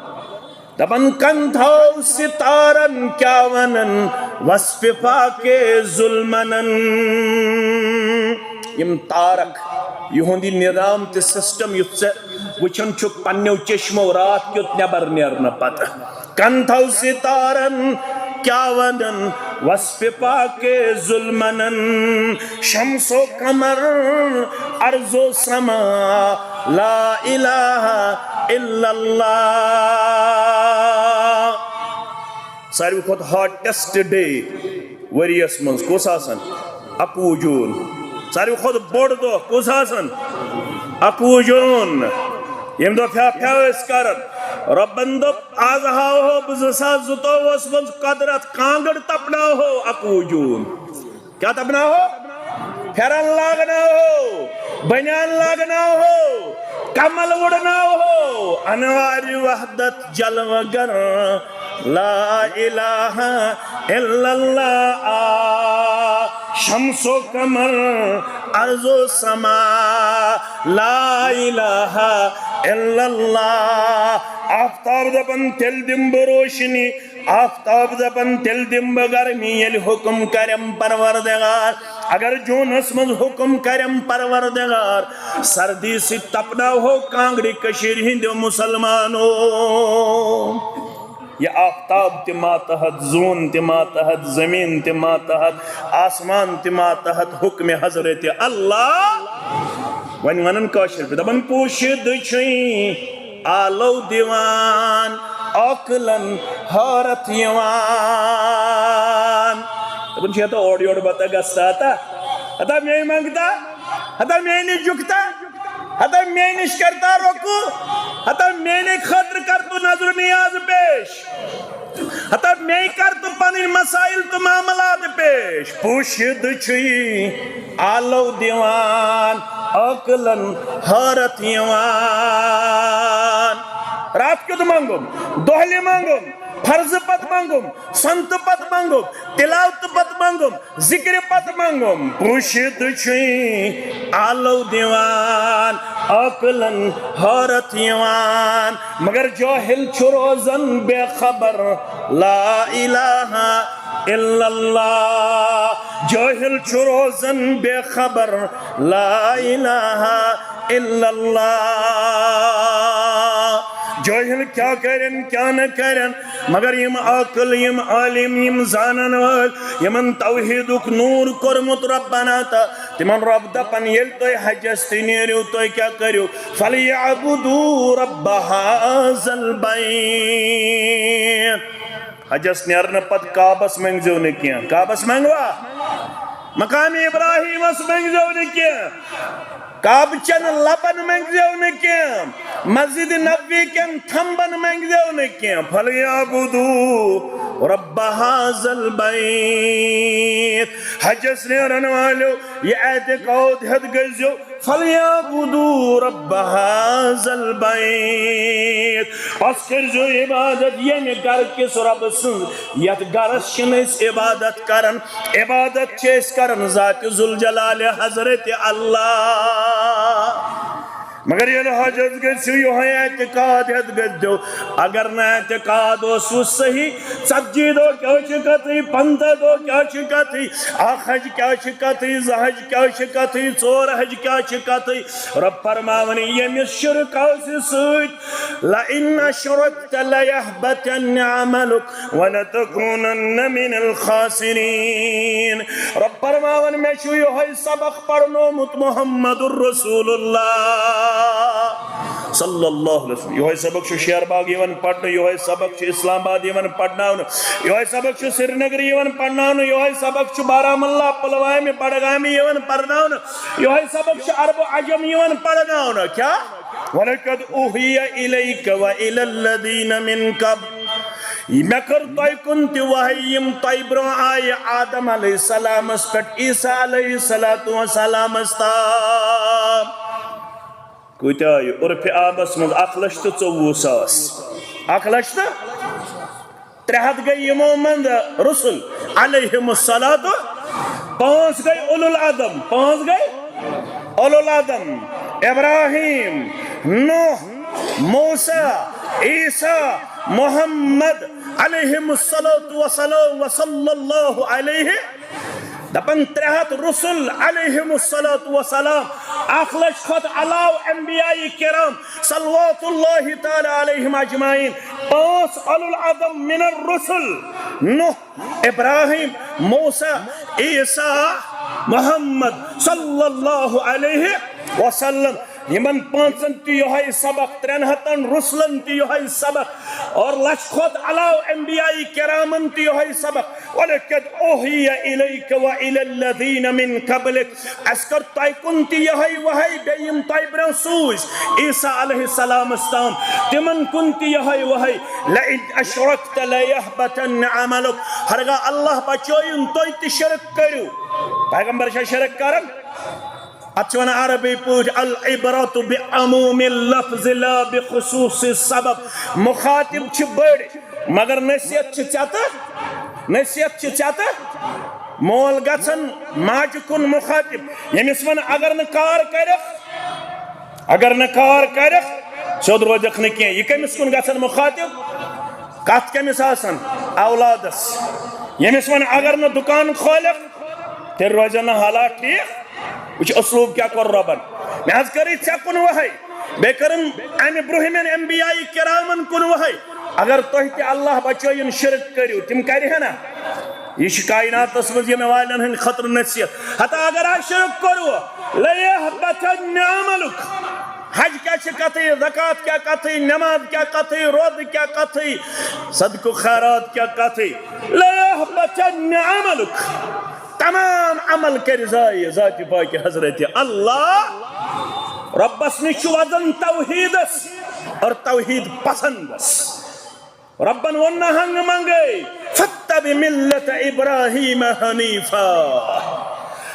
دپان کن تھاو ستارن کیا ونن، وصف پاک ظلمنن۔ یم تارک، یہند یہ نظام تہ سسٹم یُتھ ژےٚ وچھان چھُکھ پننیو چشمو راتھ کیُتھ نٮ۪بر نیرنہٕ پتہٕ۔ کن تھاو ستارن کیا ونن، وصف پاک ظلمنن۔ شمس و قمر، ارض و سما، لا الہ الا اللہ۔ ساروی کھۄتہٕ ہاٹیسٹ ڈے ؤریس منٛز کُس آسان؟ اکوُہ جوٗن۔ ساروی کھۄتہٕ بوٚڑ دۄہ کُس آسان؟ اکوُہ جوٗن۔ ییٚمہِ دۄہ پھیٛا پھیٛا ٲسۍ کران۔ رۄبن دوٚپ، از ہاوہو بہٕ زٕ ساس زٕتووُہس منٛز قۄدرت، کانٛگٕر تپناوہو اکوُہ جوٗن۔ کیا تپناوہو؟ پھیرن لاگناوہو، بنیان لاگناوہو، کمل وُڑناوہو، انوار وحدت جلوگر، لا الہ الا اللہ۔ شمس و قمر، ارض و سما، لا الہ الا اللہ۔ آفتاب دپان تیٚلہِ دِمہٕ بہٕ روشنی، آفتاب دپان تیٚلہِ دِمہٕ بہٕ گرمی ییٚلہِ حکم کریم پروردگار۔ اگر جوٗنس منٛز حکم کریم پروردگار، سردی سۭتۍ تپناوہو کانٛگرِ کٔشیٖرِ ہٕنٛدیو مسلمانو۔ یہ آفتاب تہِ ماتحت، زوٗن تہِ ماتحت، زمین تہِ ماتحت، آسمان تہِ ماتحت حکم حضرت اللہ۔ وۄنۍ ونان کٲشِر پٲٹھۍ، دپان پوٗشِد چھُے آلو دِوان، عاقلن حٲرتھ یِوان۔ دپان چھُ، ہتا اورٕ یورٕ بتا گژھتا، ہتا، ہتا مے منگتا، ہتا مے نِش جُکتا، ہتا مے نِش کرتا رۄکوٗ، ہتا میانہِ خٲطرٕ کر تو نذر نیاز پیش۔ ہتا مے کر تو پنٕنۍ مسائل تہٕ معاملات پیش۔ پوٗشِد چھُے آلو دِوان، عٲقلن حٲرتھ یِوان۔ راتھ کیُتھ منٛگُم، دۄہلہِ منٛگُم، فرضہٕ پتہٕ منٛگُم، سنتہٕ پتہٕ منٛگُم، تلاوتہٕ پتہٕ منٛگُم، ذکرِ پتہٕ منٛگُم۔ پوٗشِد چھُے آلو دِوان، عٲقلن حٲرتھ یِوان۔ مگر جٲہِل چھُ روزان بے خبر، لا الہ الا اللہ۔ جٲہِل چھُ روزان بے خبر، لا الہ الا اللہ۔ جٲہِل کیٛاہ کرن، کیٛاہ نہٕ کرن، مگر یم عاقل، یم عالم، یم زانن وٲلۍ، یمن توحیدُک نوٗر کوٚرمُت رۄبن عطا، تمن رۄب دپان، ییٚلہِ تُہۍ حجس تہِ نیرِو، تُہۍ کیٛاہ کٔرِو؟ فَلْيَعْبُدُوا رَبَّ هَذَا الْبَيْتِ۔ حجس نیرنہٕ پتہٕ کعبس منٛگزیو نہٕ کینٛہہ۔ کعبس منٛگوا؟ مقام ابراہیمس منگزیو نہٕ کینٛہہ، کعبہٕ چٮ۪ن لبن منگزیو نہٕ کینٛہہ، مسجد نبوی کٮ۪ن تھمبن منگزیو نہٕ کینٛہہ۔ فَلْيَعْبُدُوا رَبَّ هَذَا الْبَيْتِ۔ حجس نیرن والو، یہ اعتقاد ہیت گٔژھزیو، فَلْيَعْبُدُوا رَبَّ هَذَا الْبَيْتِ۔ پس کٔرزیو عبادت ییٚمہِ گرٕ کِس رۄبہٕ سٕنٛز، یتھ گرس چھِنہٕ أسۍ عبادت کران۔ عبادت چھِ أسۍ کران ذات ذوالجلال حضرت اللہ۔ مگر ییٚلہِ حجس گٔژھِو، یِہوٚے اعتقاد ہیٚتھ گٔژھِو۔ اگر نہٕ اعتقاد اوسوٕ صحیح، ژتجی دۄہ کیٛاہ چھِ کتھٕے، پنٛژاہ دۄہ کیٛاہ چھِ کتھٕے، اکھ حج کیٛاہ چھِ کتھٕے، زٕ حج کیٛاہ چھِ کتھٕے، ژور حج کیٛاہ چھِ کتھٕے؟ رۄب فرماوان، ییٚمِس شرک آسہِ سۭتۍ، لَئِنْ أَشْرَكْتَ لَيَحْبَطَنَّ عَمَلُكَ وَلَتَكُونَنَّ مِنَ الْخَاسِرِينَ۔ رۄب فرماوان، مےٚ چھُ یِہوٚے سبق پرنومُت محمد رسول اللہ صلی اللہ علیہ وسلم۔ یِہوٚے سبق چھُ شیر باغ یِوان پرنہٕ، یِہوٚے سبق چھُ اسلام آباد یِوان پرناونہٕ، یِہوٚے سبق چھُ سرینگر یِوان پرناونہٕ، یِہوٚے سبق چھُ بارہمولہ، پلوامہِ، بڈگامہِ یِوان پرناونہٕ، یِہوٚے سبق چھُ عرب و عجم یِوان پرناونہٕ۔ کیٛاہ؟ وَلَقَدْ أُوحِيَ إِلَيْكَ وَإِلَى الَّذِينَ مِنْ قَبْلِكَ۔ مےٚ کٔر تۄہہِ کُن تہِ وحی، یِم تۄہہِ برٛونٛہہ آیہِ آدم علیہ السلامس پٮ۪ٹھ عیسیٰ علیہ الصلوۃ والسلامس تام۔ کۭتیٛاہ آیہِ عرفِ عامس منٛز؟ اکھ لچھ تہٕ ژوٚوُہ ساس۔ اکھ لچھ تہٕ ترٛےٚ ہتھ گٔے یِمو منٛز رسل علیہم الصلوۃ، پانٛژھ گٔے اولو العزم، پانٛژھ گٔے اولو العزم، ابراہیم، نوح، موسیٰ، عیسیٰ، محمد علیہم الصلوۃ والسلام وصلی اللہ علیہ۔ دپان ترٛےٚ ہتھ رسل علیہم الصلوۃ والسلام، اکھ لچھ کھۄتہٕ علاوٕ انبیاء کرام صلوات اللہ تعالیٰ علیہم اجمعین، پانٛژھ اولو العزم من الرسل، نوح، ابراہیم، موسیٰ، عیسیٰ، محمد صلی اللہ علیہ وسلم۔ یِمن پانٛژن تہِ یِہوٚے سبق، ترٛٮ۪ن ہتن رسلن تہِ یِہوٚے سبق، اور لچھ کھۄتہٕ علاوٕ انبیاء کرامن تہِ یِہوٚے سبق۔ وَلَقَدْ أُوحِيَ إِلَيْكَ وَإِلَى الَّذِينَ مِنْ قَبْلِكَ۔ اَسہِ کٔر تۄہہِ کُن تہِ یِہوٚے وحی، بیٚیہِ یِم تۄہہِ برٛونٛہہ سوٗزۍ عیسیٰ علیہ السلامس تام، تِمن کُن تہِ یِہوٚے وحی۔ لَئِنْ أَشْرَكْتَ لَيَحْبَطَنَّ عَمَلُكَ۔ ہرگاہ اللہ بچٲیِن، تُہۍ تہِ شرک کٔرِو۔ پیغمبر چھا شرک کران؟ اتھ چھِ ونان عربی پٲٹھۍ العبرة بعموم اللفظ لا بخصوص السبب۔ مخاطب چھِ بٔڑۍ، مگر نصیحت چھِ ژےٚ تہٕ، نصیحت چھِ ژےٚ تہٕ۔ مول گژھن ماجہِ کُن مخاطب، ییٚمِس ونہٕ اگر نہٕ کار کرکھ، اگر نہٕ کار کرکھ، سیوٚد روزکھ نہٕ کینٛہہ۔ یہِ کٔمِس کُن گژھن مخاطب؟ کتھ کٔمِس آسن؟ اولادس۔ ییٚمِس ونہٕ اگر نہٕ دُکان کھولکھ، تیٚلہِ روزِ نہٕ حالات ٹھیٖک۔ وٕچھ اسلوب کیٛاہ کوٚر رۄبن۔ مےٚ حظ کٔرٕے ژےٚ کُن وحی، بیٚیہِ کٔرٕم امہِ برٛونٛہمٮ۪ن انبیاء کرامن کُن وحی۔ اگر تۄہہِ تہِ اللہ بچٲیِن شرک کٔرِو، تِم کرِ ہنا؟ یہِ چھِ کائناتس منٛز یِنہٕ والٮ۪ن ہٕنٛدِ خٲطرٕ نصیحت۔ ہتا اگر آز شرک کوٚروٕ، لَيَحْبَطَنَّ عَمَلُكَ۔ حج کیٛاہ چھِ کتھٕے، زکوٰۃ کیٛاہ کتھٕے، نماز کیٛاہ کتھٕے، روزٕ کیٛاہ کتھٕے، صدقہٕ خیرات کیٛاہ کتھٕے۔ لَيَحْبَطَنَّ عَمَلُكَ۔ تمام عمل کرِ ضایع ذاتِ پاکِ حضرت اللہ۔ رۄبس نِش چھُ وزن توحیدس اور توحید پسندس۔ رۄبن ووٚن نہٕ ہنگہٕ منگے، فَاتَّبِعْ مِلَّةَ إِبْرَاهِيمَ حَنِيفًا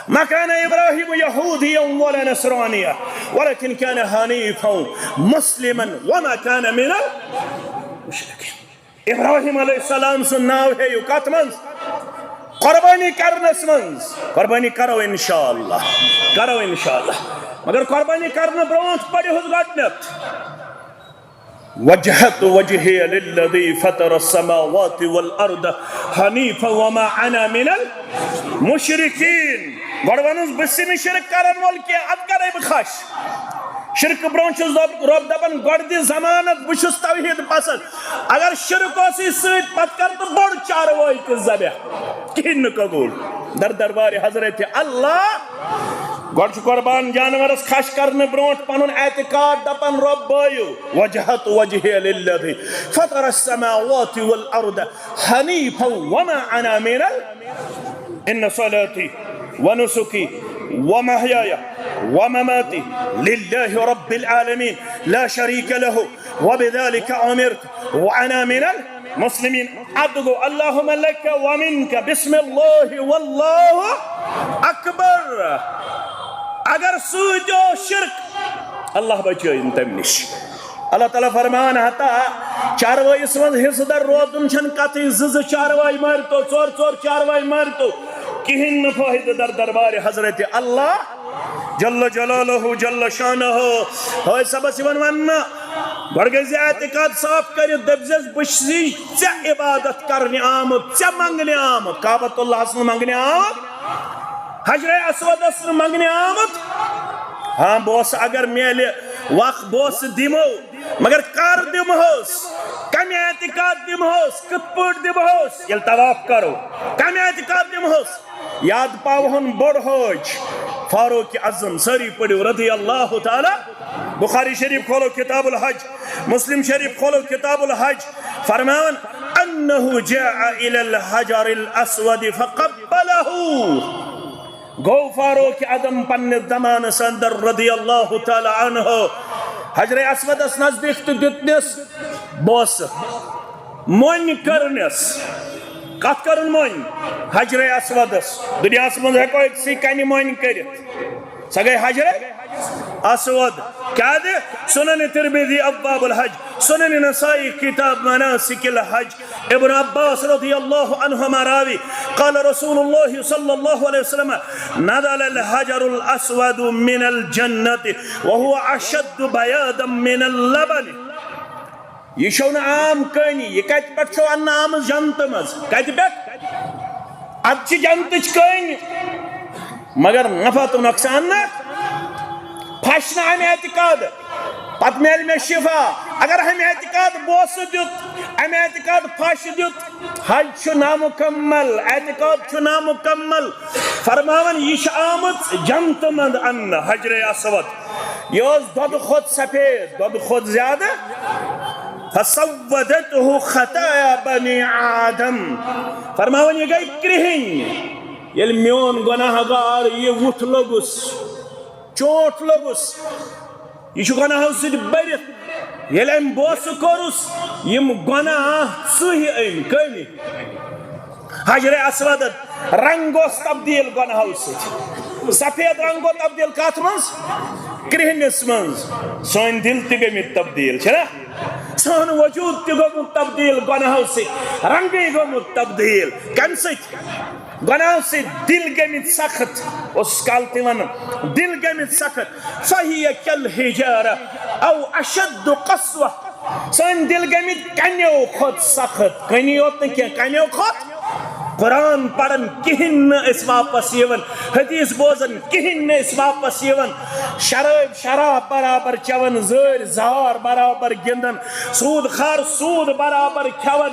مَا كَانَ إِبْرَاهِيمُ يَهُودِيًّا وَلَا نَصْرَانِيًّا وَلَكِنْ كَانَ حَنِيفًا مُسْلِمًا وَمَا كَانَ مِنَ الْمُشْرِكِينَ۔ ابراہیم علیہ السلام سُنٛد ناو ہیٚیِو کتھ منٛز؟ قربانی کرنس منٛز۔ قربانی کرو انشاءاللہ، کرو انشاءاللہ۔ مگر قربانی کرنہٕ برونٛٹھ پٔرِہُس گۄڈٕنیتھ، وجهت وجهي للذي فطر السماوات والأرض حنيفا وما أنا من المشركين۔ گۄڈٕ وَنُس، بہٕ چھُس نہٕ شرک کرن وول کینٛہہ، اَدٕ کرے بہٕ خش۔ شرکہٕ برونٛہہ چھُس رۄب، رۄب دَپان، گۄڈٕ دِ ضمانت، بہٕ چھُس توحیٖد پسنٛد۔ اگر شرک اوسُے سۭتۍ، پتہٕ کر تہٕ بوٚڑ چاروٲے تہِ ذبح، کِہیٖنۍ نہٕ قبوٗل۔ در دربارِ حضرت اللہ۔ گۄڈٕ چھُ قربان جانورس خش کرنہٕ برونٛٹھ پنُن اعتقاد دپان، رۄب بٲیِو، وجہت وجہی للذی فطر السماوات والارض حنیفا وما انا من ال-، ان صلاتی ونسكي ومحياي ومماتي لله رب العالمين لا شريك له وبذلك أمرت وأنا من المسلمين. ادعو اللهم لك ومنك، بسم الله والله أكبر. اگر سۭتۍ اوس شرک، اللہ بچٲیِن تمہِ نِش۔ اللہ تعالیٰ فرمان، ہتا چاروٲیِس منٛز حصہٕ دار روزُن چھَنہٕ کَتھٕے، زٕ زٕ چاروٲے مٲرِتو، ژور ژور چاروٲے مٲرِتو، کِہیٖنۍ نہٕ فٲیدٕ در دربارِ حضرت اللہ جل جلالہ جل شانہ۔ ہٲے صٲبَس یِوان وَننہٕ، گۄڈٕ گٔے زِ اعتقاد صاف کٔرِتھ، دٔپۍ زٮ۪س، بہٕ چھُسٕے ژےٚ عبادت کرنہِ آمُت، ژےٚ منٛگنہِ آمُت، کعبۃ اللہَس نہٕ منٛگنہِ آمُت، حجرِ اسودَس نہٕ منٛگنہِ آمُت۔ ہاں، بہٕ اوسُس اگر میلہِ وق، بہٕ اوسُس دِمو، مگر کر دِمہوس؟ کمہِ اعتقاد دِمہوس؟ کِتھ پٲٹھۍ دِمہوس؟ ییٚلہِ طواف کرو، کمہِ اعتقاد دِمہوس؟ یاد پاوہون بوٚڑ حٲج فاروق اعظم، سٲری پٔرِو رضی اللہ تعالیٰ۔ بخاری شریف کھولو، کتاب الحج، مسلم شریف کھولو، کتاب الحج، فرماوان، انہ جاء الی الحجر الاسود فقبلہ۔ گوٚو فاروق اعظم پننِس زمانس اندر رضی اللہ تعالیٰ عنہ حجر اسودس نزدیٖک تہٕ دیُتنس بوسہٕ، مۄنۍ کٔرنس۔ کتھ کٔرٕن مۄنۍ؟ حجر اسودس۔ دُنیاہس منٛز ہٮ۪کو أکسٕے کنہِ مۄنۍ کٔرِتھ، سۄ گٔے حجر اسود۔ کیٛازِ؟ سنن ترمذی ابواب الحج، سنن نسائی کتاب مناسک الحج، ابن عباس رضی اللہ عنہما راوی، قال رسول اللہ صلی اللہ علیہ وسلم، نزل الحجر الاسود من الجنة وهو اشد بياضا من اللبن۔ یہِ چھو نہٕ عام کٔنۍ، یہِ کتہِ پٮ۪ٹھ چھو اننہٕ آمٕژ؟ جنتہٕ منٛز۔ کتہِ پٮ۪ٹھ؟ اتھ چھِ جنتٕچ کٔنۍ، مگر نفع تہٕ نۄقصان نہ۔ پھش نہٕ امہِ اعتقاد، پتہٕ میلہِ مےٚ شفا۔ اگر امہِ اعتقاد بوسہٕ دیُت، امہِ اعتقاد پھش دیُت، حج چھُ نامکمل، اعتقاد چھُ نامکمل۔ فرماوان، یہِ چھِ آمٕژ جنتہٕ منٛز اننہٕ، حجر اسود۔ یہِ ٲس دۄدٕ کھۄتہٕ سفید، دۄدٕ کھۄتہٕ زیادٕ۔ فسودته خطايا بني آدم۔ فرماوان، یہِ گٔے کرٛہِنۍ۔ ییٚلہِ میون گۄناہ گار یہِ وُٹھ لوٚگُس، چونٛٹھ لوٚگُس، یہِ چھُ گۄناہو سۭتۍ بٔرِتھ۔ ییٚلہِ أمۍ بوسہٕ کوٚرُس، یِم گۄناہ ژٕہۍ أمۍ۔ کٔمۍ؟ حجر اسود۔ رنگ اوس تبدیل گۄناہو سۭتۍ۔ سفید رنگ گوٚو تبدیل کتھ منٛز؟ کرٛہنِس منٛز۔ سٲنۍ دِل تہِ گٔمٕتۍ تبدیل، چھِنہ؟ سون وجود تہِ گوٚمُت تبدیل گۄناہو سۭتۍ، رنگٕے گوٚمُت تبدیل۔ کمہِ سۭتۍ؟ گۄناہو سۭتۍ دِل گٔمٕتۍ سخت۔ اوس کالہٕ تہِ ونان، دِل گٔمٕتۍ سخت۔ فہی کالحجارہ او اشد قسوہ۔ سٲنۍ دِل گٔمٕتۍ کنیو کھۄتہٕ سخت۔ کنی یوت نہٕ کینٛہہ، کنیو کھۄتہٕ۔ قرآن پران کِہیٖنۍ نہٕ أسۍ واپس یِوان، حدیث بوزان کِہیٖنۍ نہٕ أسۍ واپس یِوان، شراب شراب برابر چٮ۪وان، زٲرۍ زار برابر گِنٛدان، سوٗد خار سوٗد برابر کھٮ۪وان،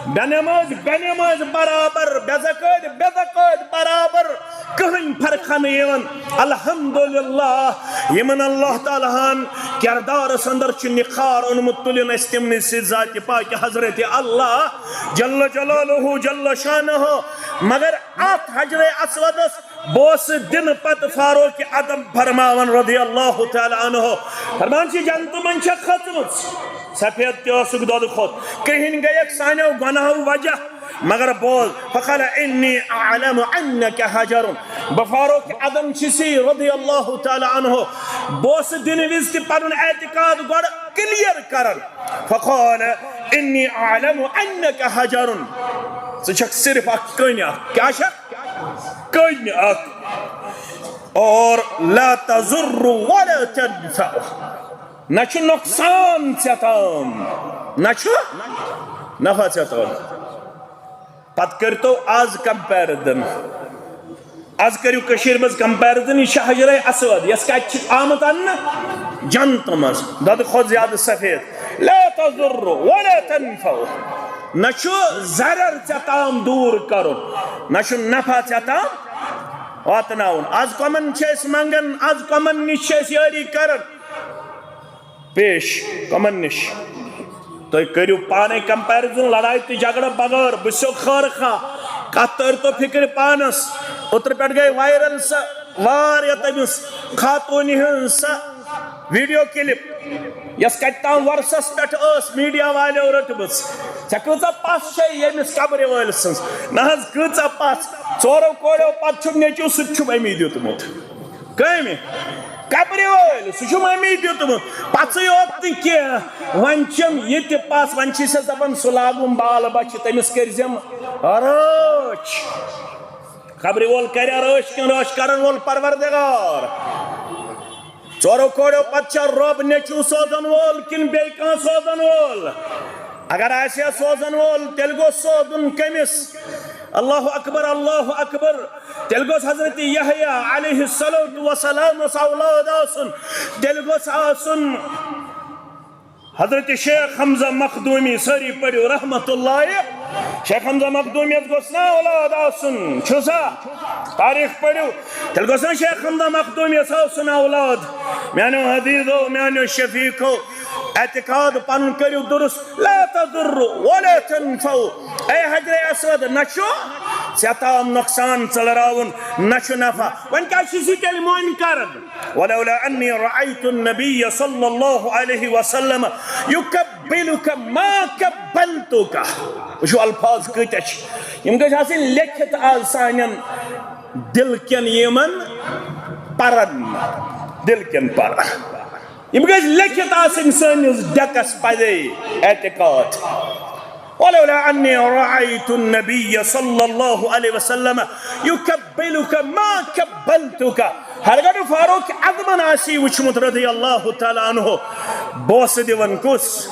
بے نماز بے نماز برابر، بے زکٲتۍ بے زکٲتۍ برابر، کٕہٕنۍ فرقہ نہٕ یِوان۔ الحمدللہ، یِمن اللہ تعالیٰ ہن کردارس اندر چھُ نکھار اوٚنمُت، تُلِن أسۍ تِمنٕے سۭتۍ ذاتِ پاکہِ حضرت اللہ جل جلالہ جل شانہ۔ مگر اتھ حجر اسودس بوسہٕ دِنہٕ پتہٕ فاروق اعظم فرماوان رضی اللہ تعالیٰ عنہ، فرمان چھِ، جنتہٕ منٛز چھےٚ کھٔژمٕژ، سفید تہِ ٲسٕکھ دۄدٕ کھۄتہٕ، کرٛہِنۍ گٔیَکھ سانیو گۄناہو وجہ، مگر بوز، فقال انی اعلم انک حجر، بہٕ فاروق اعظم چھُسی رضی اللہ تعالیٰ عنہ بوسہٕ دِنہٕ وِزِ تہِ پنُن اعتقاد گۄڈٕ کلیئر کران۔ فقال انی اعلم انک حجر، ژٕ چھکھ صرف اکھ کٔنۍ اکھ۔ کیٛاہ چھکھ؟ کٔنۍ اکھ۔ اور لا تضر ولا تنفع، نہ چھُ نۄقصان ژےٚ تام، نہ چھُ نفع ژےٚ تام۔ پتہٕ کٔرۍتو از کمپیرزن۔ از کٔرِو کٔشیٖرِ منٛز کمپیرزن، یہِ چھِ حجرے اسود، یۄس کتہِ چھِ آمٕژ اننہٕ؟ جنتہٕ منٛز، دۄدٕ کھۄتہٕ زیادٕ سفید۔ لا تضر ولا تنفع، نہ چھُ ضرر ژےٚ تام دوٗر کرُن، نہ چھُ نفع ژےٚ تام واتناوُن۔ از کمن چھِ أسۍ منگان، از کمن نِش چھِ أسۍ یٲری کران؟ پیش کمن نِش؟ تُہۍ کٔرِو پانے کمپیرزن، لڑایہِ تہٕ جھگڑٕ بغٲر۔ بہٕ چھُسو خٲر خواہ، کتھ تٲرۍتو فکرِ پانس۔ اوترٕ پٮ۪ٹھ گٔے وائرل سۄ واریاہ تٔمِس خاتوٗنہِ ہٕنٛز سۄ ویڈیو کلپ، یۄس کتہِ تام ورسس پٮ۪ٹھ ٲس، میڈیا والیو رٔٹمٕژ۔ ژےٚ کۭژاہ پژھ چھے ییٚمِس قبرِ وٲلۍ سٕنٛز؟ نہ حظ، کۭژاہ پژھ؟ ژورو کوریو پتہٕ چھُم نیٚچو، سُہ تہِ چھُم أمی دیُتمُت۔ کٔمۍ؟ قبرِ وٲلۍ، سُہ چھُم أمی دیُتمُت۔ پژھٕے یوت نہٕ کینٛہہ، وۄنۍ چھِم یہِ تہِ پژھ، وۄنۍ چھِ سۄ دپان، سُہ لاگُن بال بچہِ، تٔمِس کٔرۍ زٮ۪م رٲچھ۔ قبرِ وول کریا رٲچھ کِنہٕ رٲچھ کرن وول پروردگار؟ ژورو کوریو پتہٕ چھا رۄب نیٚچو سوزن وول کِنہٕ بیٚیہِ کانٛہہ سوزن وول؟ اگر آسہِ ہا سوزن وول، تیٚلہِ گوٚژھ سوزُن کٔمِس؟ اللہ اکبر، اللہ اکبر۔ تیٚلہِ گوٚژھ حضرت یحییٰ علیہ الصلوۃ والسلامس اولاد آسُن، تیٚلہِ گوٚژھ آسُن حضرت شیخ حمزہ مخدومی، سٲری پٔرِو رحمت اللہ۔ شیخ حمزہ مخدومی یس گوٚژھ نا اولاد آسُن، چھُ سا؟ تاریخ پٔرِو۔ تیٚلہِ گوٚژھ نا شیخ حمزہ مخدومی یس آسُن اولاد؟ میانیو عزیزو، میانیو شفیقو، اعتقاد پنُن کٔرِو درست۔ لا تضر ولا تنفع۔ اے حجر اسود، نہ چھُ ژےٚ تام نۄقصان ژٔلراوُن، نہ چھُ نفع۔ وۄنۍ کیٛاہ چھُ سُہ تیٚلہِ مۄنۍ کران؟ ولولا انی رأیت النبی صلی اللہ علیہ وسلم یقبلک ما قبلتک۔ وٕچھِو الفاظ کۭتیٛاہ چھِ۔ یِم گٔژھۍ آسٕنۍ لیکھِتھ آز سانٮ۪ن دِل کٮ۪ن یِمن پرن، دِل کٮ۪ن پرن۔ یِم گٔژھۍ لیکھِتھ آسٕنۍ سٲنِس ڈیکس پزے اعتقاد۔ ولولا انی رأیت النبی صلی اللہ علیہ وسلم یقبلک ما قبلتک۔ ہرگاہ نہٕ فاروق اعظمن آسی وٕچھمُت رضی اللہ تعالیٰ عنہ بوسہٕ دِوان کُس؟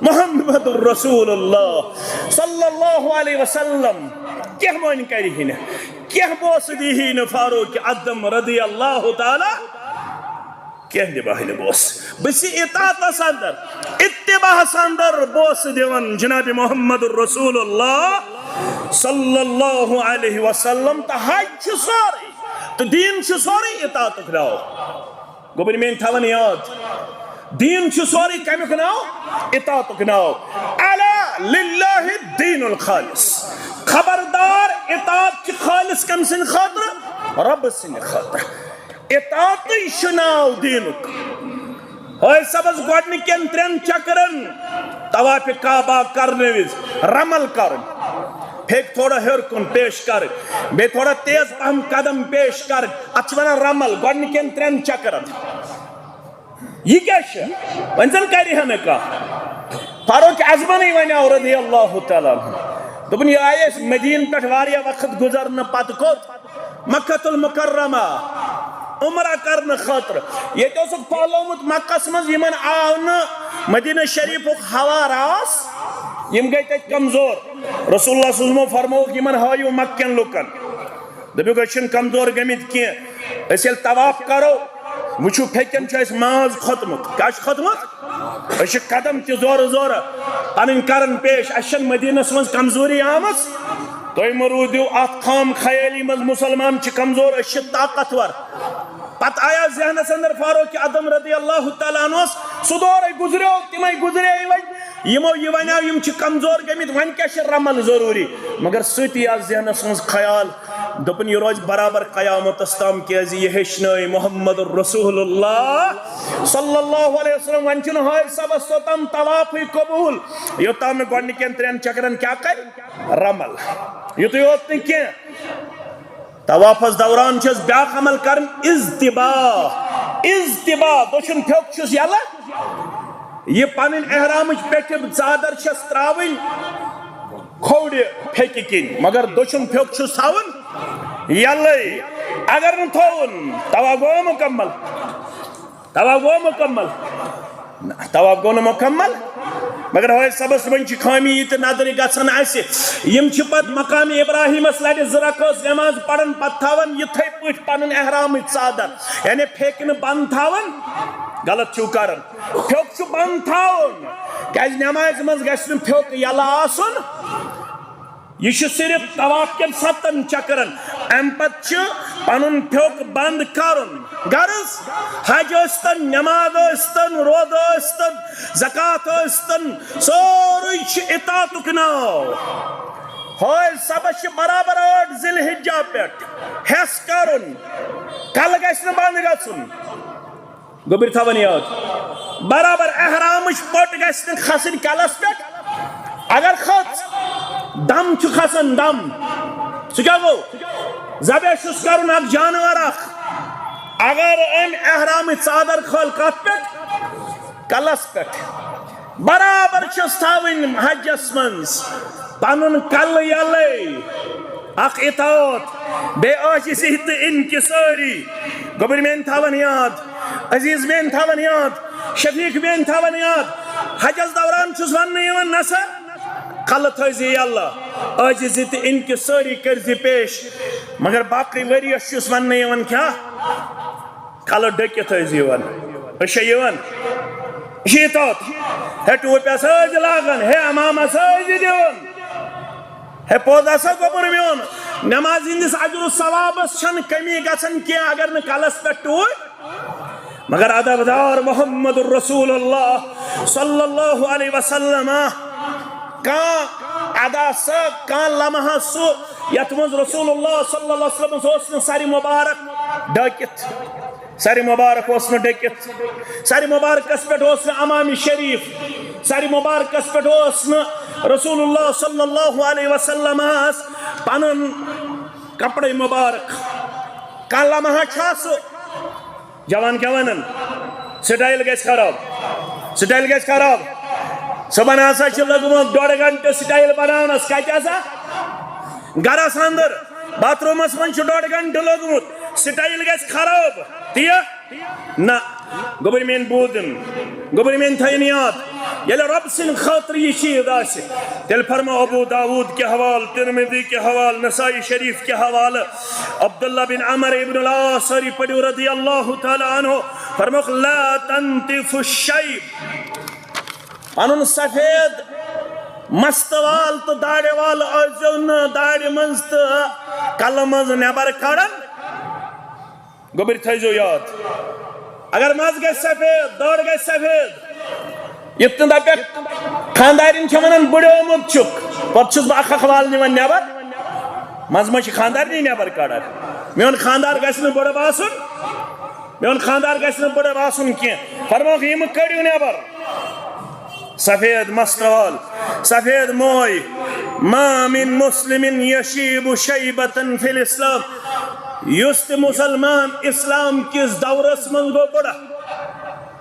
محمد رسول اللہ صلی اللہ علیہ وسلم۔ کینٛہہ مٲنۍ کرِ ہی نہٕ، کینٛہہ بوسہٕ دی ہی نہٕ فاروق اعظم رضی اللہ تعالیٰ۔ کینٛہہ دِباہہِ نہٕ بوسہٕ۔ بہٕ چھُس اطاعتس اندر، اتباعس اندر بوسہٕ دِوان جناب محمد رسول اللہ صلی اللہ علیہ وسلم۔ تہٕ حج چھُ سورُے، تہٕ دیٖن چھُ سورُے اطاعتُک ناو۔ گوٚبرۍ میٲنۍ تھاوان یاد، دیٖن چھُ سورُے کمیُک ناو؟ اطاعتُک ناو۔ الا للہ الدین الخالص۔ خبردار، اطاعت چھِ خالص کٔمۍ سٕنٛدِ خٲطرٕ؟ رۄبہٕ سٕنٛدِ خٲطرٕ۔ اطاعتٕے چھُ ناو دیٖنُک۔ حٲج صٲبس گۄڈنِکٮ۪ن ترٛٮ۪ن چکرن طواف کعبہ کرنہٕ وِزِ رمل کرُن، پھیٚکۍ تھوڑا ہیوٚر کُن پیش کرٕنۍ، بیٚیہِ تھوڑا تیز پہم قدم پیش کرٕنۍ، اتھ چھِ ونان رمل۔ گۄڈنِکٮ۪ن ترٛٮ۪ن چکرن یہِ کیٛاہ چھُ؟ وۄنۍ زن کرِ ہا نہٕ کانٛہہ۔ فاروق اعظمنٕے ونیو رضی اللہ تعالیٰ عنہ، دوٚپُن، یہِ آیہِ أسۍ مدیٖنہٕ پٮ۪ٹھ واریاہ وقت گُزرنہٕ پتہٕ کوٚت؟ مکہ المکرمہ عمرہ کرنہٕ خٲطرٕ۔ ییٚتہِ اوسُکھ پھٔہلومُت مکس منٛز، یِمن آو نہٕ مدینہ شریفُک ہوا راس، یِم گٔے تتہِ کمزور۔ رسول اللہ صلی اللہ علیہ وسلمو فرمووُکھ یِمن، ہٲیِو مکہ کٮ۪ن لُکن، دٔپِو، أسۍ چھِنہٕ کمزور گٔمٕتۍ کینٛہہ۔ أسۍ ییٚلہِ طواف کرو، وٕچھِو، پھیٚکٮ۪ن چھُ اَسہِ ماز کھوٚتمُت۔ کیٛاہ چھُ کھوٚتمُت؟ أسۍ چھِ قدم تہِ زورٕ زورٕ پنٕنۍ کران پیش، اَسہِ چھَنہٕ مدیٖنس منٛز کمزوری آمٕژ۔ تُہۍ مہٕ روٗدِو اَتھ خام خیٲلی منٛز، مُسلمان چھِ کمزور، أسۍ چھِ طاقتور۔ پتہٕ آیا ذہنس اندر فاروق اعظم رضی اللہ تعالیٰ عنہس، سُہ دورے گُزریو، تِمے گُزرے وۄنۍ، یِمو یہِ ونیو، یِم چھِ کمزور گٔمٕتۍ، وۄنۍ کیٛاہ چھِ رمل ضروٗری؟ مگر سۭتی آو ذہنس منٛز خیال، دوٚپُن، یہِ روزِ برابر قیامتس تام، کیازِ یہِ ہیٚچھنٲے محمد رسول اللہ صلی اللہ علیہ وسلم۔ وۄنۍ چھُنہٕ حٲج صٲبس توٚتام طوافٕے قبوٗل، یوٚتام نہٕ گۄڈنِکٮ۪ن ترٛٮ۪ن چکرن کیٛاہ کرِ؟ رمل۔ یُتُے یوت نہٕ کینٛہہ، طوافس دوران چھس بیاکھ عمل کرٕنۍ، اضطباع۔ اضطباع، دٔچھُن پھیوٚک چھُس یلہٕ، یہِ پنٕنۍ احرامٕچ پیٚٹھِم ژادر چھس تراوٕنۍ کھوڑِ پھیٚکہِ کِنۍ، مگر دٔچھُن پھیوٚک چھُس تھاوُن یلے۔ اگر نہٕ تھووُن، طواف گوٚو مکمل۔ طواف گوٚو مکمل؟ نہ، طواف گوٚو نہٕ مکمل۔ مگر حٲج صٲبس وۄنۍ چھِ خٲمی یہِ تہِ نظرِ گژھان اَسہِ، یِم چھِ پتہٕ مقام ابراہیمس لرِ زٕ رکٲژ نماز پران، پتہٕ تھاوان یِتھے پٲٹھۍ پنٕنۍ احرامٕچ ژادر، یعنی پھیٚکہِ نہٕ بنٛد تھاوان۔ غلط چھِو کران، پھیوٚک چھُ بنٛد تھاوُن، کیازِ نمازِ منٛز گژھِ نہٕ پھیوٚک یلہٕ آسُن۔ یہِ چھُ صرف طواف کٮ۪ن ستن چکرن، امہِ پتہٕ چھُ پنُن پھیوٚک بنٛد کرُن۔ غرض، حج ٲسۍتن، نماز ٲسۍتن، روزٕ ٲسۍتن، زکوٰۃ ٲسۍتن، سورُے چھُ اطاعتُک ناو۔ حٲج صٲبس چھِ برابر ٲٹھ ذی الحجہ پٮ۪ٹھ ہٮ۪س کرُن، کلہٕ گژھِ نہٕ بنٛد گژھُن۔ گوٚبُر تھاوان یاد، برابر احرامٕچ پٔٹ گژھِ نہٕ کھسٕنۍ کلس پٮ۪ٹھ۔ اگر کھٔژ، دم چھُ کھسان، دم۔ سُہ کیٛاہ گوٚو؟ ذبح چھُس کرُن اکھ جانور اکھ۔ اگر أمۍ احرامٕچ ژادر کھٲل کتھ پٮ۪ٹھ؟ کلس پٮ۪ٹھ۔ برابر چھس تھاوٕنۍ حجس منٛز پنُن کلہٕ یلے، اکھ اطاعت، بیٚیہِ عاجزی تہٕ انکسٲری۔ گوٚبُر میٲنۍ تھاوان یاد، عزیز میٲنۍ تھاوان یاد، شفیق میٲنۍ تھاوان یاد۔ حجس دوران چھُس وننہٕ یِوان، نسا کلہٕ تھٲیزِ یلہٕ، عاجزی تہٕ انکسٲری کٔرزِ پیش، مگر باقٕے ؤریس چھُس وننہٕ یِوان کیٛاہ؟ کلہٕ ڈٔکِتھ ٲسۍ یِوان۔ أسۍ چھا یِوان؟ أسۍ چھِ یہِ توت۔ ہے ٹوپۍ ہسا ٲسۍ لاگان، ہے عمامہٕ ہسا ٲسۍ دِوان۔ ہے پوٚز ہسا گوٚبُر میون، نماز ہٕنٛدِس اجر و ثوابس چھنہٕ کمی گژھان کینٛہہ اگر نہٕ کلس پٮ۪ٹھ ٹوپۍ۔ مگر ادب دار محمد رسول اللہ صلی اللہ علیہ وسلم، کانٛہہ ادا سا، کانٛہہ لمحہ سُہ یتھ منٛز رسول اللہ صلی اللہ علیہ وسلم اوس نہٕ سرِ مبارک ڈٲکِتھ۔ سرِ مبارک اوس نہٕ ڈٔکِتھ۔ سرِ مبارکس پٮ۪ٹھ اوس نہٕ عمامِ شریف۔ سرِ مبارکس پٮ۪ٹھ اوس نہٕ رسول اللہ صلی اللہ علیہ وسلمس پنُن کپڑے مبارک۔ کانٛہہ لمحہ چھا سُہ؟ جوان کیٛاہ ونان؟ سٹایل گژھِ خراب۔ سٹایل گژھِ خراب۔ صبحن ہسا چھِ لوٚگمُت ڈۄڈ گھنٹہٕ سٹایل بناونس۔ کتہِ ہسا؟ گرس اندر۔ باتھ رومس منٛز چھُ ڈۄڈ گھنٹہٕ لوٚگمُت۔ سٹایل گژھِ خراب۔ تی نہ، گوٚبُر میٲنۍ بوٗزِن، گوٚبُر میٲنۍ تھٲیِن یاد، ییٚلہِ رۄب سٕنٛدِ خٲطرٕ یہِ چیٖز آسہِ، تیٚلہِ فرماو ابو داوود کہِ حوالہٕ، ترمذی کہِ حوالہٕ، نسائی شریف کہِ حوالہٕ، عبداللہ بن عمر ابن العاص، سٲری پٔرِو رضی اللہ تعالیٰ عنہ، فرموکھ، "لا تنتف الشیب"، پنُن سفید مستہٕ وال تہٕ داڑِ وال ٲسۍزیو نہٕ داڑِ منٛز تہٕ کلہٕ منٛز نٮ۪بر کڑان۔ گوٚبٕرۍ تھٲیزیو یاد، اگر مَس گژھِ سفید، دٲڑ گژھِ سفید، یِتھ کٔنۍ دَپٮ۪کھ خانٛدارِنۍ چھےٚ وَنان بٕڑیومُت چھُکھ، پَتہٕ چھُس بہٕ اَکھ اَکھ وال نِوان نٮ۪بر، منٛزٕ منٛزٕ چھِ خانٛدارِنی نٮ۪بر کَڑان۔ میون خانٛدار گژھِ نہٕ بٕڑٕ باسُن، میون خانٛدار گژھِ نہٕ بٕڑٕ باسُن کینٛہہ۔ فرموکھ، یِم کٔڑِو نٮ۪بر۔ سفید مستوال، سفید موے۔ ما من مسلم یشیب شیبة فی الاسلام۔ یُس تہِ مسلمان اسلام کِس دورس منٛز گوٚو بٕڑٕ،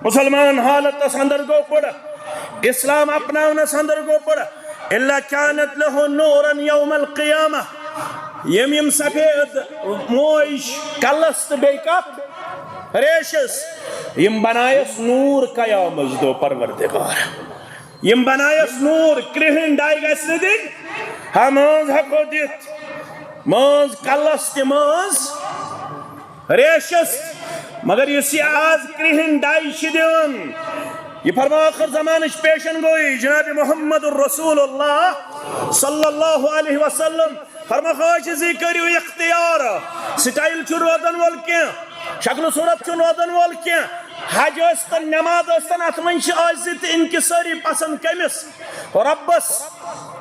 مسلمان حالتس اندر گوٚو بٕڑٕ، اسلام اپناونس اندر گوٚو بٕڑٕ، الا کانت لہ نورا یوم القیامہ۔ یِم یِم سفید موج کلس تہٕ بیٚیہِ کتھ ریشس، یِم بنایس نور قیامس دۄہ پروردگار۔ یِم بنایس نور، کرٛہٕنۍ ڈاے گژھِ نہٕ دِنۍ۔ ہا، مٲنٛز ہٮ۪کو دِتھ، مٲنٛز کلس تہِ مٲنٛز ریشس۔ مگر یُس یہِ آز کرٛہٕنۍ ڈاے چھِ دِوان، یہِ فرماو ٲخر زمانٕچ پیشن گویی جناب محمد رسول اللہ صلی اللہ علیہ وسلم۔ فرماو، عاجزی کٔرِو اختیار، سٹایل چھُ روزن وول کینٛہہ، شکل صورت چھُ روزن وول کینٛہہ۔ حج ٲسۍتن، نماز ٲسۍتن، اتھ منٛز چھِ عاجزی تہٕ انکسٲری پسند کٔمِس؟ رۄبس۔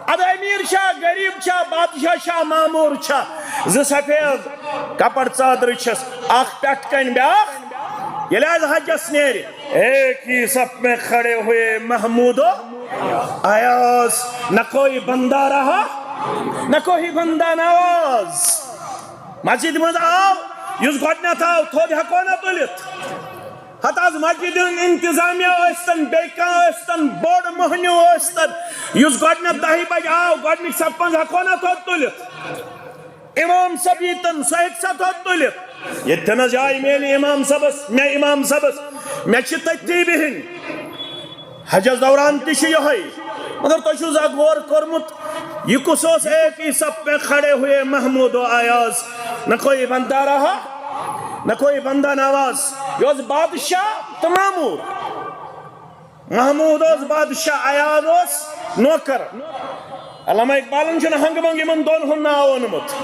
ادٕ امیر چھا، غریب چھا، بادشاہ چھا، مامور چھا، زٕ سفید کپر ژادرٕ چھس، اکھ پٮ۪ٹھ کنۍ بیاکھ۔ ییٚلہِ حظ حجس نیرِ، ایک ہی صف میں کھڑے ہوئے محمود و ایاز، نہ کوئی بندہ رہا، نہ کوئی بندہ نواز۔ مسجد منٛز آو، یُس گۄڈٕنٮ۪تھ آو، تھوٚد ہٮ۪کو نہ تُلِتھ۔ ہتہٕ حظ مسجد ہُنٛد انتظامیہ ٲسۍتن، بیٚیہِ کانٛہہ ٲسۍتن، بوٚڑ مٔہنیوٗ ٲسۍتن، یُس گۄڈٕنٮ۪تھ دَہہِ بجہِ آو، گۄڈٕنِکۍ صفس منٛز ہٮ۪کو نہ تھوٚد تُلِتھ۔ امام صٲب ییٚتٮ۪ن، سُہ ہیٚکہِ سا تھوٚد تُلِتھ؟ ییٚتٮ۪ن حظ جاے میلہِ امام صٲبس، مےٚ امام صٲبس، مےٚ چھِ تٔتھی بِہِنۍ۔ حجس دوران تہِ چھُ یِہوٚے۔ مگر تۄہہِ چھُو زانٛہہ غور کوٚرمُت، یہِ کُس اوس؟ ایک ہی صف پہ کھڑے ہوئے محمود و ایاز، نہ کوئی بندہ رہا، نہ کوئی بندہ نواز۔ یہِ اوس بادشاہ تہٕ مامور۔ محمود اوس بادشاہ، ایاز اوس نوکر۔ علامہ اقبالن چھُنہٕ ہنگہٕ منگہٕ یِمن دۄن ہُنٛد ناو اوٚنمُت۔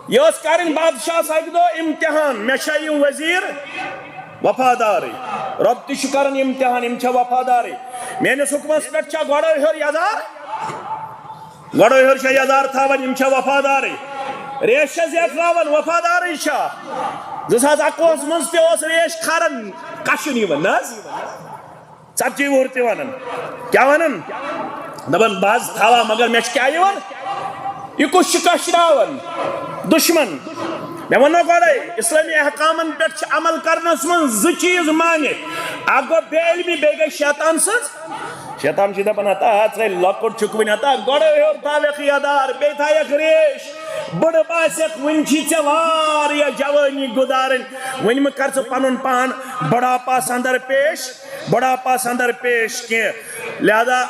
یہِ ٲس کرٕنۍ بادشاہس اکہِ دۄہ امتحان، مےٚ چھا یہِ وزیر وفادارٕے؟ رۄب تہِ چھُ کران امتحان، یِم چھا وفادارٕے؟ میٲنِس حُکمس پٮ۪ٹھ چھا گۄڈے ہیوٚر یزار؟ گۄڈے ہیوٚر چھا یزار تھاوان، یِم چھا وفادارٕے؟ ریش چھا زیٹھراوان، وفادارٕے چھا؟ زٕ ساس اَکوُہَس منٛز تہِ اوس ریش کھاران، کشُن یِوان نہ حظ؟ ژتجی وُہُر تہِ ونان۔ کیٛاہ ونان؟ دپان، بہٕ حظ تھاوان، مگر مےٚ چھُ کیٛاہ یِوان؟ یہِ کُس چھُ کشراوان؟ دشمن۔ مےٚ ووٚن نہ گۄڈے، اسلامی احکامن پٮ۪ٹھ چھِ عمل کرنس منٛز زٕ چیٖز مانع۔ اکھ گوٚو بے علمی، بیٚیہِ گٔے شیطان سٕنٛز۔ شیطان چھُ دپان، ہتا ژے لۄکُٹ چھُکھ وُنہِ، ہتا گۄڈے ہیوٚر تھاوکھ یدار، بیٚیہِ تھاوکھ ریش۔ بٕڈٕ باسکھ، وُنہِ چھی ژےٚ واریاہ جوٲنی گُزارٕنۍ۔ وُنہِ مہ کر ژٕ پنُن پان بُڈھاپس اندر پیش۔ بڑا پاس اندر پیش کینٛہہ۔ لہذا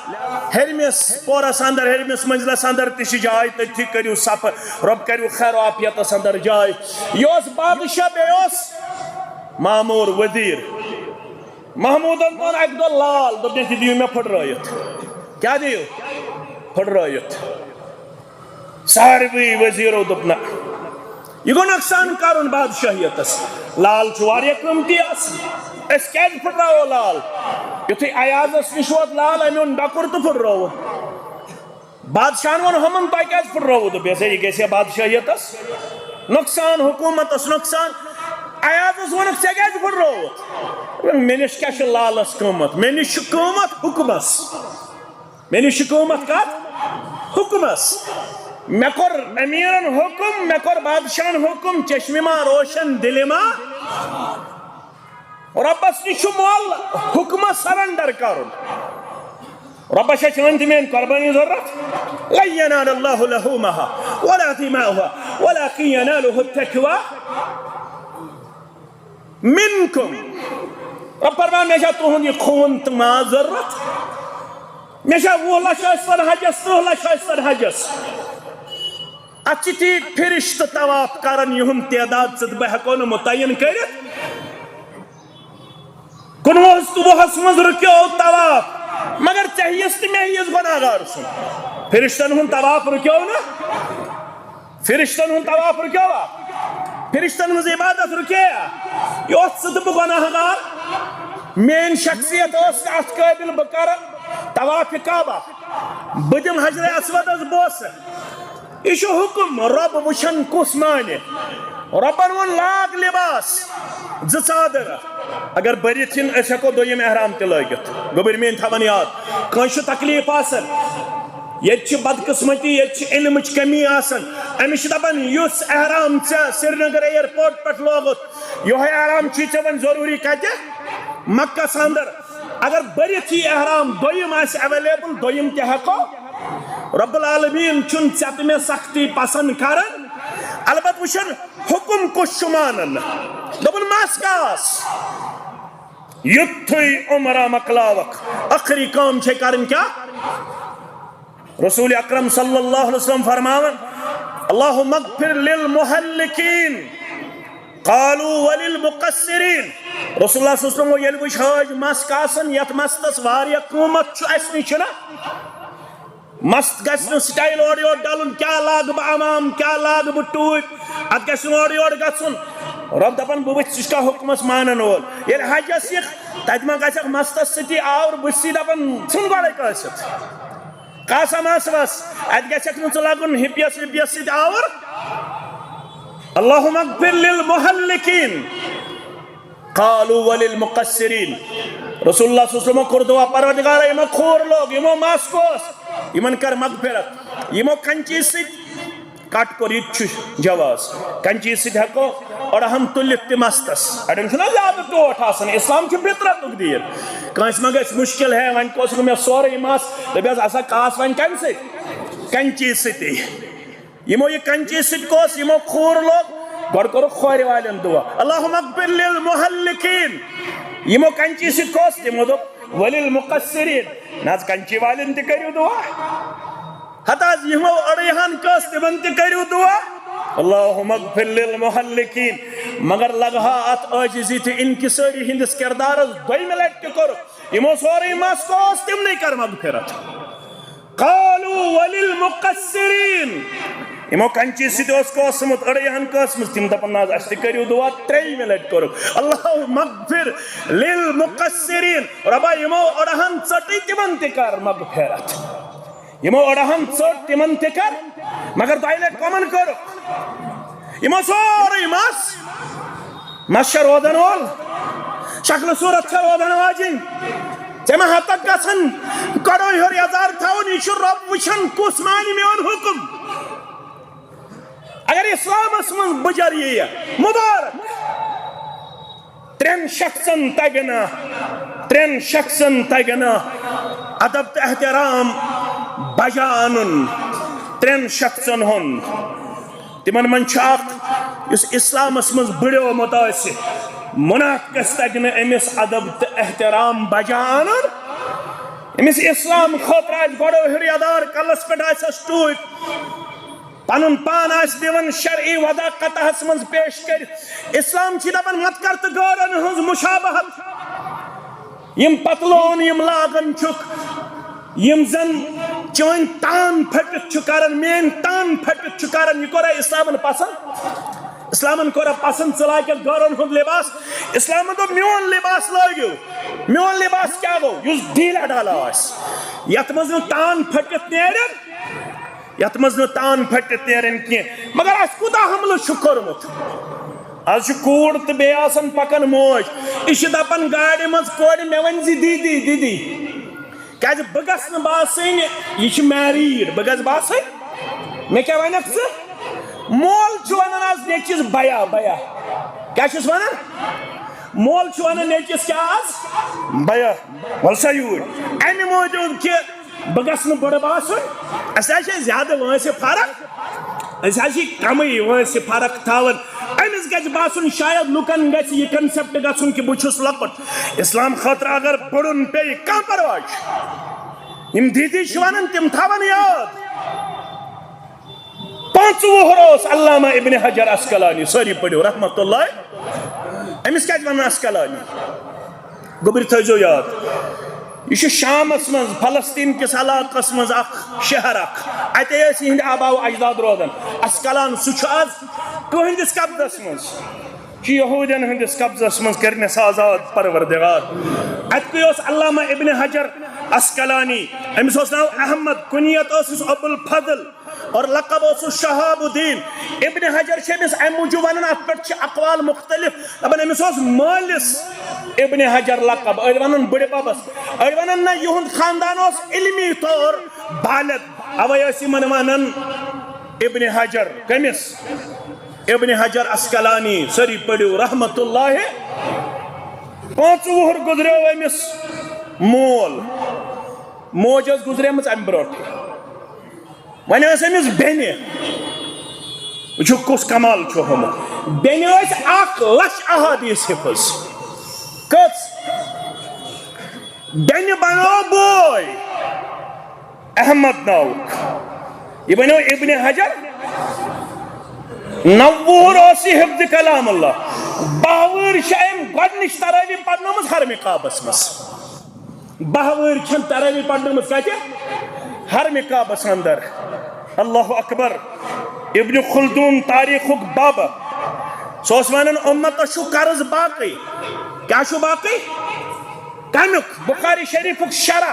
ہیٚرمِس پورس اندر، ہیٚرمِس منزلس اندر تہِ چھِ جاے، تٔتھی کٔرِو صفہٕ۔ رۄب کٔرِو خیر و عافیتس اندر جاے۔ یہِ اوس بادشاہ، بیٚیہِ اوس ماموٗر وزیٖر۔ محموٗدن ووٚن اکہِ دۄہ لال، دوٚپنس، یہِ دِیِو مےٚ پھٕٹرٲیِتھ۔ کیٛاہ دِیِو؟ پھٕٹرٲیِتھ۔ ساروٕے وزیرو دوٚپ، نہ، یہِ گوٚو نۄقصان کرُن بادشاہیتس۔ لال چھُ واریاہ قۭمتی آسان، أسۍ کیازِ پھٕٹراوو لال؟ یُتھُے ایازس نِش ووت لال، أمۍ اوٚن ڈۄکُر تہٕ پھٕٹرٲوُن۔ بادشاہن ووٚن، ہُمن تۄہہِ کیازِ پھٕٹرٲوُ؟ دوٚپ، یہِ ہسا، یہِ گژھِ ہا بادشاہیتس نۄقصان، حکوٗمتس نۄقصان۔ ایازس ووٚنُکھ، ژےٚ کیازِ پھٕٹرٲوُتھ؟ مےٚ نِش کیٛاہ چھُ لالس قۭمتھ؟ مےٚ نِش چھُ قۭمتھ حُکمس۔ مےٚ نِش چھُ قۭمتھ کتھ؟ حُکمس۔ مےٚ کوٚر امیٖرن حُکم، مےٚ کوٚر بادشاہن حُکم، چشمہِ ما روشن، دِلہِ ما۔ رۄبس نِش چھُ مۄل حُکمس سرنڈر کرُن۔ رۄبس چھےٚ چٲنۍ تہٕ میٲنۍ قۄربٲنی ضروٗرت؟ لن ینال اللہ لحومها ولا دماؤها ولكن يناله التقوى منكم۔ رۄب فرمان، مےٚ چھا تُہُنٛد یہِ خوٗن تہٕ ماز ضروٗرت؟ مےٚ چھا وُہ لچھ ٲسۍتن حجس، ترٕٛہ لچھ ٲسۍتن حجس؟ اتھ چھِ تی فرشتہٕ طواف کران، یِہُنٛد تعداد ژٕ تہٕ بہٕ ہٮ۪کو نہٕ مُتعین کٔرِتھ۔ کُنوُہس تہٕ وُہس منٛز رُکیو طواف، مگر ژےٚ ہِیِس تہٕ مےٚ ہِیِس گۄناہ گار سُنٛد۔ فرشتن ہُنٛد طواف رُکیو نہٕ۔ فرشتن ہُنٛد طواف رُکیوا؟ فرشتن ہٕنٛز عبادت رُکییا؟ یہِ اوس ژٕ تہٕ بہٕ گۄناہ گار۔ میٲنۍ شخصیت ٲس نہٕ اتھ قٲبل بہٕ کرٕ طواف کعبہ، بہٕ دِمہٕ حجر اسودس بوسہٕ۔ یہِ چھُ حُکم، رۄب وٕچھن کُس مانہِ۔ رۄبن ووٚن، لاگ لباس، زٕ ژادر۔ اگر بٔرِتھ یِن، أسۍ ہٮ۪کو دوٚیِم احرام تہِ لٲگِتھ۔ گوٚبٕرۍ میٲنۍ تھاوان یاد، کٲنٛسہِ چھُ تکلیف آسان، ییٚتہِ چھِ بدقٕسمتی، ییٚتہِ چھِ علمٕچ کمی آسان۔ أمِس چھِ دپان، یُس احرام ژےٚ سرینگر ایئرپورٹ پٮ۪ٹھ لوگُتھ، یِہوٚے احرام چھُے ژےٚ وۄنۍ ضروٗری کتہِ؟ مکس اندر۔ اگر بٔرِتھ یی احرام، دوٚیِم آسہِ اویلیبل، دوٚیِم تہِ ہٮ۪کو۔ رب العالمین چھُنہٕ ژےٚ تہٕ مےٚ سختی پسند کران، البتہٕ وٕچھن حُکم کُس چھُ مانان۔ دوٚپُن، مس کاس۔ یُتھُے عمرہ مۄکلاوکھ، ٲخری کٲم چھے کرٕنۍ کیٛاہ؟ رسول اکرم صلی اللہ علیہ وسلم فرماوان، اللہم اغفر للمحلقین، قالوا وللمقصرین۔ رسول اللہ صلی اللہ علیہ وسلم گوٚو، ییٚلہِ وٕچھ حٲج مس کاسان، یتھ مستس واریاہ قۭمتھ چھُ، اسہِ نِش چھُنہ۔ مست گژھِ نہٕ سٹایل اورٕ یورٕ ڈلُن، کیٛاہ لاگہٕ بہٕ عمام، کیٛاہ لاگہٕ بہٕ ٹوٗپۍ، اتھ گژھِ نہٕ اورٕ یورٕ گژھُن۔ رۄب دپان، بہٕ وٕچھِ ژٕ چھُکھا حُکمس مانان وول۔ ییٚلہِ حجس یِکھ، تتہِ ما گژھکھ مستس سۭتی آور، بہٕ چھُسی دپان، ژھٕن گۄڈے کٲنٛسہِ۔ قاسم آسوس، اتہِ گژھکھ نہٕ ژٕ لگُن ہپس وپس سۭتۍ آور۔ اللہم اغفر للمحلقین، قالوا وللمقصرین۔ رسول اللہ صلی اللہ علیہ وسلم کوٚر دعا، پروردگارا، یِمو کھوٗر لوگ، یِمو مس کوس، یِمن کر مغفرت۔ یِمو کنچی سۭتۍ کٹ کوٚر، یہِ تہِ چھُ جواز۔ کنچی سۭتۍ ہٮ۪کو أڑہن تُلِتھ تہِ مستس۔ اڑٮ۪ن چھُنہ زیادٕ ٹوٹھ آسان، اسلام چھُ فطرتُک دیٖن۔ کٲنٛسہِ ما گژھِ مُشکل، ہے وۄنۍ کوٚس نہٕ مےٚ سورُے مس، دٔپِس ہسا کاس وۄنۍ کمہِ سۭتۍ؟ کنچی سۭتی۔ یِمو یہِ کنچی سۭتۍ کوٚس، یِمو کھوٗر لوگ، گۄڈٕ کوٚرُکھ کھورِ والٮ۪ن دُعا، اللہم اغفر للمحلقین۔ یِمو کنچی سۭتۍ کوٚس، تِمو دوٚپ، وللمقصرین۔ نہ حظ، کنچی والٮ۪ن تہِ کٔرِو دُعا۔ ہتہٕ حظ، یِمو أڑٕے ہن کٔس، تِمن تہِ کٔرِو دُعا۔ اللہم اغفر للمحلقین۔ مگر لگہٕ ہا اتھ عٲجزی تہٕ انکسٲری ہٕنٛدِس کردارس دوٚیمہِ لٹہِ تہِ کوٚرُکھ۔ یِمو سورُے مس کوس، تِمنٕے کر مغفرت۔ قالوا وللمقصرین۔ یِمو کنچی سۭتۍ اوس کوسمُت، أڑٕے ہن کٔسمٕژ، تِم دپن، نہ حظ، اسہِ تہِ کٔرِو دُعا۔ ترٛیٚیِمہِ لٹہِ کوٚرُکھ، اللہم اغفر للمقصرین۔ رۄبا، یِمو أڑہن ژٔٹٕے، تِمن تہِ کر مغفرت۔ یِمو أڑہن ژٔٹ، تِمن تہِ کر، مگر دۄیہِ لٹہِ کۄمن کٔرٕکھ؟ یِمو سورُے مس، مس چھا روزن وول؟ شکلہٕ صوٗرت چھا روزن واجِنۍ؟ ژےٚ ما ہتکھ گژھن؟ کڑو ہیوٚر یزار تھاوُن، یہِ چھُ رۄب وٕچھان کُس مانہِ میون حُکم۔ اگر اسلامس منٛز بجر ییہِ، مبارک۔ ترٛٮ۪ن شخصن تگہِ نہٕ، ترٛٮ۪ن شخصن تگہِ نہٕ ادب تہٕ احترام بجا انُن۔ ترٛٮ۪ن شخصن ہُنٛد، تِمن منٛز چھُ اکھ یُس اسلامس منٛز بٕڑیومُت آسہِ، منافقس تگہِ نہٕ أمِس ادب تہٕ احترام بجا انُن۔ أمِس اسلام خٲطرٕ آسہِ گۄڈٕ ہیوٚر یدار، کلس پٮ۪ٹھ آسٮ۪س ٹوٗپۍ، پنُن پان آسہِ دِوان شرعی وضاحتس منٛز پیش کٔرِتھ۔ اسلام چھِ دپان، مت کر تہٕ غٲرن ہٕنٛز مشابہت۔ یِم پتلون یِم لاگان چھُکھ، یِم زن چٲنۍ تان پھٔٹِتھ چھُ کران، میٲنۍ تان پھٔٹِتھ چھُ کران، یہِ کوٚرا اسلامن پسند؟ اسلامن کوٚرا پسند ژٕ لاگکھ غٲرن ہُنٛد لباس؟ اسلامن دوٚپ، میون لباس لٲگِو۔ میون لباس کیٛاہ گوٚو؟ یُس ڈھیٖلا ڈھالا آسہِ، یتھ منٛز نہٕ تان پھٔٹِتھ نیرن، یتھ منٛز نہٕ تان پھٔٹِتھ نیرن کینٛہہ۔ مگر اسہِ کوٗتاہ حملہٕ چھُ کوٚرمُت؟ از چھُ کوٗر تہٕ بیٚیہِ آسان پکان موج، یہِ چھِ دپان گاڑِ منٛز کورِ، مےٚ ؤنۍ زِ دیٖدی، دیٖدی، کیازِ بہٕ گژھٕ نہٕ باسٕنۍ یہِ چھِ married، بہٕ گژھٕ باسٕنۍ، مےٚ کیٛاہ ونکھ ژٕ؟ مول چھُ ونان از نیٚچوِس بیا، بیا۔ کیٛاہ چھُس ونان؟ مول چھُ ونان نیٚچوِس کیٛاہ از؟ بیا، ول سا یوٗرۍ۔ امہِ موٗجوٗب کہِ بہٕ گژھٕ نہٕ بٕڑٕ باسُن۔ اسہِ حظ چھِ زیادٕ وٲنٛسہِ فرق، أسۍ حظ چھِ کمٕے وٲنٛسہِ فرق تھاوان۔ أمِس گژھِ باسُن، شاید لُکن گژھِ یہِ concept گژھُن کہِ بہٕ چھُس لۄکُٹ۔ اسلام خٲطرٕ اگر بٕڑُن پیٚیہِ، کانٛہہ پرواے چھُ۔ یِم دیٖدی چھِ ونان، تِم تھاون یاد۔ پانٛژھ وُہُر اوس علامہ ابن حجر عسقلانی، سٲری پٔرِو رحمتہ اللہ۔ أمِس کیٛازِ ونان عسقلانی؟ گوٚبرۍ تھٲیزیو یاد، یہِ چھُ شامس منٛز، فلسطین کِس علاقس منٛز اکھ شہر اکھ۔ اتے ٲسۍ یِہنٛدۍ آبا و اجداد روزان۔ عسقلان، سُہ چھُ از کٕہٕنٛدِس قبضس منٛز؟ چھُ یہودین ہٕنٛدِس قبضس منٛز، کٔرنس آزاد پروردگار۔ اتہِ کُے اوس علامہ ابن حجر عسقلانی، أمِس اوس ناو احمد، کنیت ٲسٕس ابو الفضل۔ اور لقب اوسُس شہاب الدین۔ ابن حجر چھِ أمِس اَمہِ موٗجوٗب وَنان، اَتھ پٮ۪ٹھ چھِ اقوال مُختلف۔ دَپان، أمِس اوس مٲلِس ابن حجر لقب، أڑۍ وَنان بٕڈِ بَبَس، أڑۍ وَنان نہ، یِہُنٛد خاندان اوس علمی طور بالغ، اَوَے ٲسۍ یِمَن وَنان ابن حجر۔ کٔمِس؟ ابن حجر عسقلانی۔ سٲری پٔرِو رحمتہ اللہ۔ پانٛژھ وُہُر گُزریو أمِس مول، موج ٲس گُزریمٕژ اَمہِ برونٛٹھٕے۔ وۄنۍ ٲس أمِس بیٚنہِ، وٕچھِو کُس کمال چھُ ہومُت۔ بیٚنہِ ٲسۍ اکھ لچھ احادیث حفظ۔ کٔژ؟ بیٚنہِ بنوو بوے احمد ناوُک، یہِ بنیو ابن حجر۔ نوُہُر اوس یہِ حفظ کلام اللہ۔ باہ وٕہٕرۍ چھِ أمۍ گۄڈٕنِچ تراویح پرنٲومٕژ حرمِ کعبس منٛز۔ باہ وٕہٕرۍ چھَن تراویح پرنٲومٕژ کتہِ؟ حرمِ کعبس اندر۔ اللہ اکبر۔ ابن خلدون تاریخُک بابا، سُہ اوس ونان، اُمتس چھُ قرض باقٕے۔ کیٛاہ چھُ باقٕے؟ کمیُک؟ بخاری شریفُک شرح۔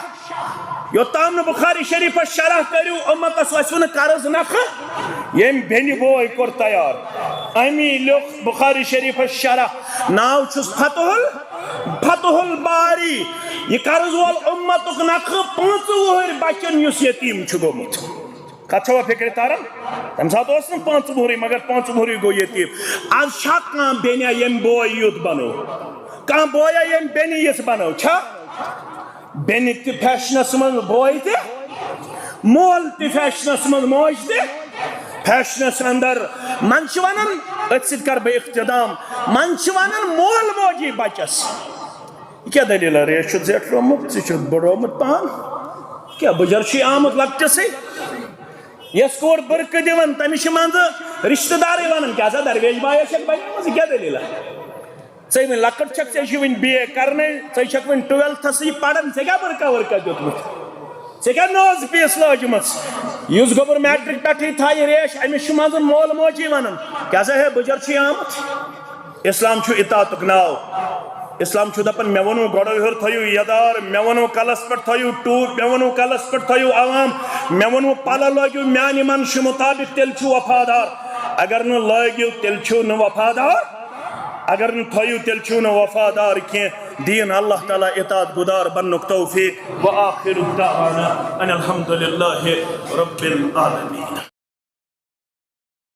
یوٚتام نہٕ بخاری شریفس شرح کٔرِو، اُمتس وسِوٕ نہٕ قرض نکھٕ۔ ییٚمۍ بیٚنہِ بوے کوٚر تیار، امی لیوٚکھ بخاری شریفس شرح۔ ناو چھُس فتح ال-، فتح الباری۔ یہِ قرض وول اُمتُک نکھٕ پانٛژھ وُہٕرۍ بچن یُس یتیٖم چھُ گوٚمُت۔ کتھ چھوا فکرِ تران؟ تمہِ ساتہٕ اوس نہٕ پانٛژھ وُہرٕے، مگر پانٛژھ وُہرٕے گوٚو یتیٖم۔ از چھا کانٛہہ بیٚنہِ ییٚمۍ بوے یُتھ بنوو؟ کانٛہہ بویا ییٚمۍ بیٚنہِ یِژھ بنٲو؟ چھا؟ بیٚنہِ تہِ فیشنس منٛز، بوے تہِ، مول تہِ فیشنس منٛز، موج تہِ فیشنس اندر۔ منٛزٕ چھِ ونان، أتھۍ سۭتۍ کرٕ بہٕ اختتام، منٛزٕ چھِ ونان مول موجی بچس، یہِ کیٛاہ دٔلیٖلہ؟ ریش چھُتھ زیٹھرومُت، ژٕ چھُتھ بٔڑومُت پان، کیٛاہ بُجر چھُے آمُت لۄکٹِسٕے؟ یۄس کورِ بُرقہٕ دِوان، تٔمِس چھِ منٛزٕ رشتہٕ دارٕے ونان، کیٛاہ سا درویش بایا چھکھ بنیمٕژ، یہِ کیٛاہ دٔلیٖلہ؟ ژے وۄنۍ لۄکٕٹ چھکھ، ژےٚ چھُے وۄنۍ بی اے کرنے، ژے چھکھ وۄنۍ ٹُویلتھسٕے پران، ژےٚ کیٛاہ بُرقہ ؤرقہ دیُتمُت؟ ژےٚ کیٛاہ نوز پیٖس لٲجمٕژ؟ یُس گوٚبُر میٹرک پٮ۪ٹھٕے تھایہِ ریش، أمِس چھُ منٛزٕ مول موجی ونان، کیٛاہ سا ہے بُجر چھُے آمُت؟ اسلام چھُ اطاعتُک ناو۔ اسلام چھُ دپان، مےٚ ووٚنوٕ گۄڈٕ ہیوٚر تھٲیِو یدار، مےٚ ووٚنوٕ کلس پٮ۪ٹھ تھٲیِو ٹوٗپۍ، مےٚ ووٚنوٕ کلس پٮ۪ٹھ تھٲیِو عوام، مےٚ ووٚنوٕ پلو لٲگِو میانہِ منشہِ مطابق، تیٚلہِ چھِو وفادار۔ اگر نہٕ لٲگِو، تیٚلہِ چھِو نہٕ وفادار۔ اگر نہٕ تھٲیِو، تیٚلہِ چھِو نہٕ وفادار کینٛہہ۔ دیٖن اللہ تعالیٰ اطاعت گُدار بننُک توفیق۔ وآخر دعوانا ان الحمد للہ رب العالمین۔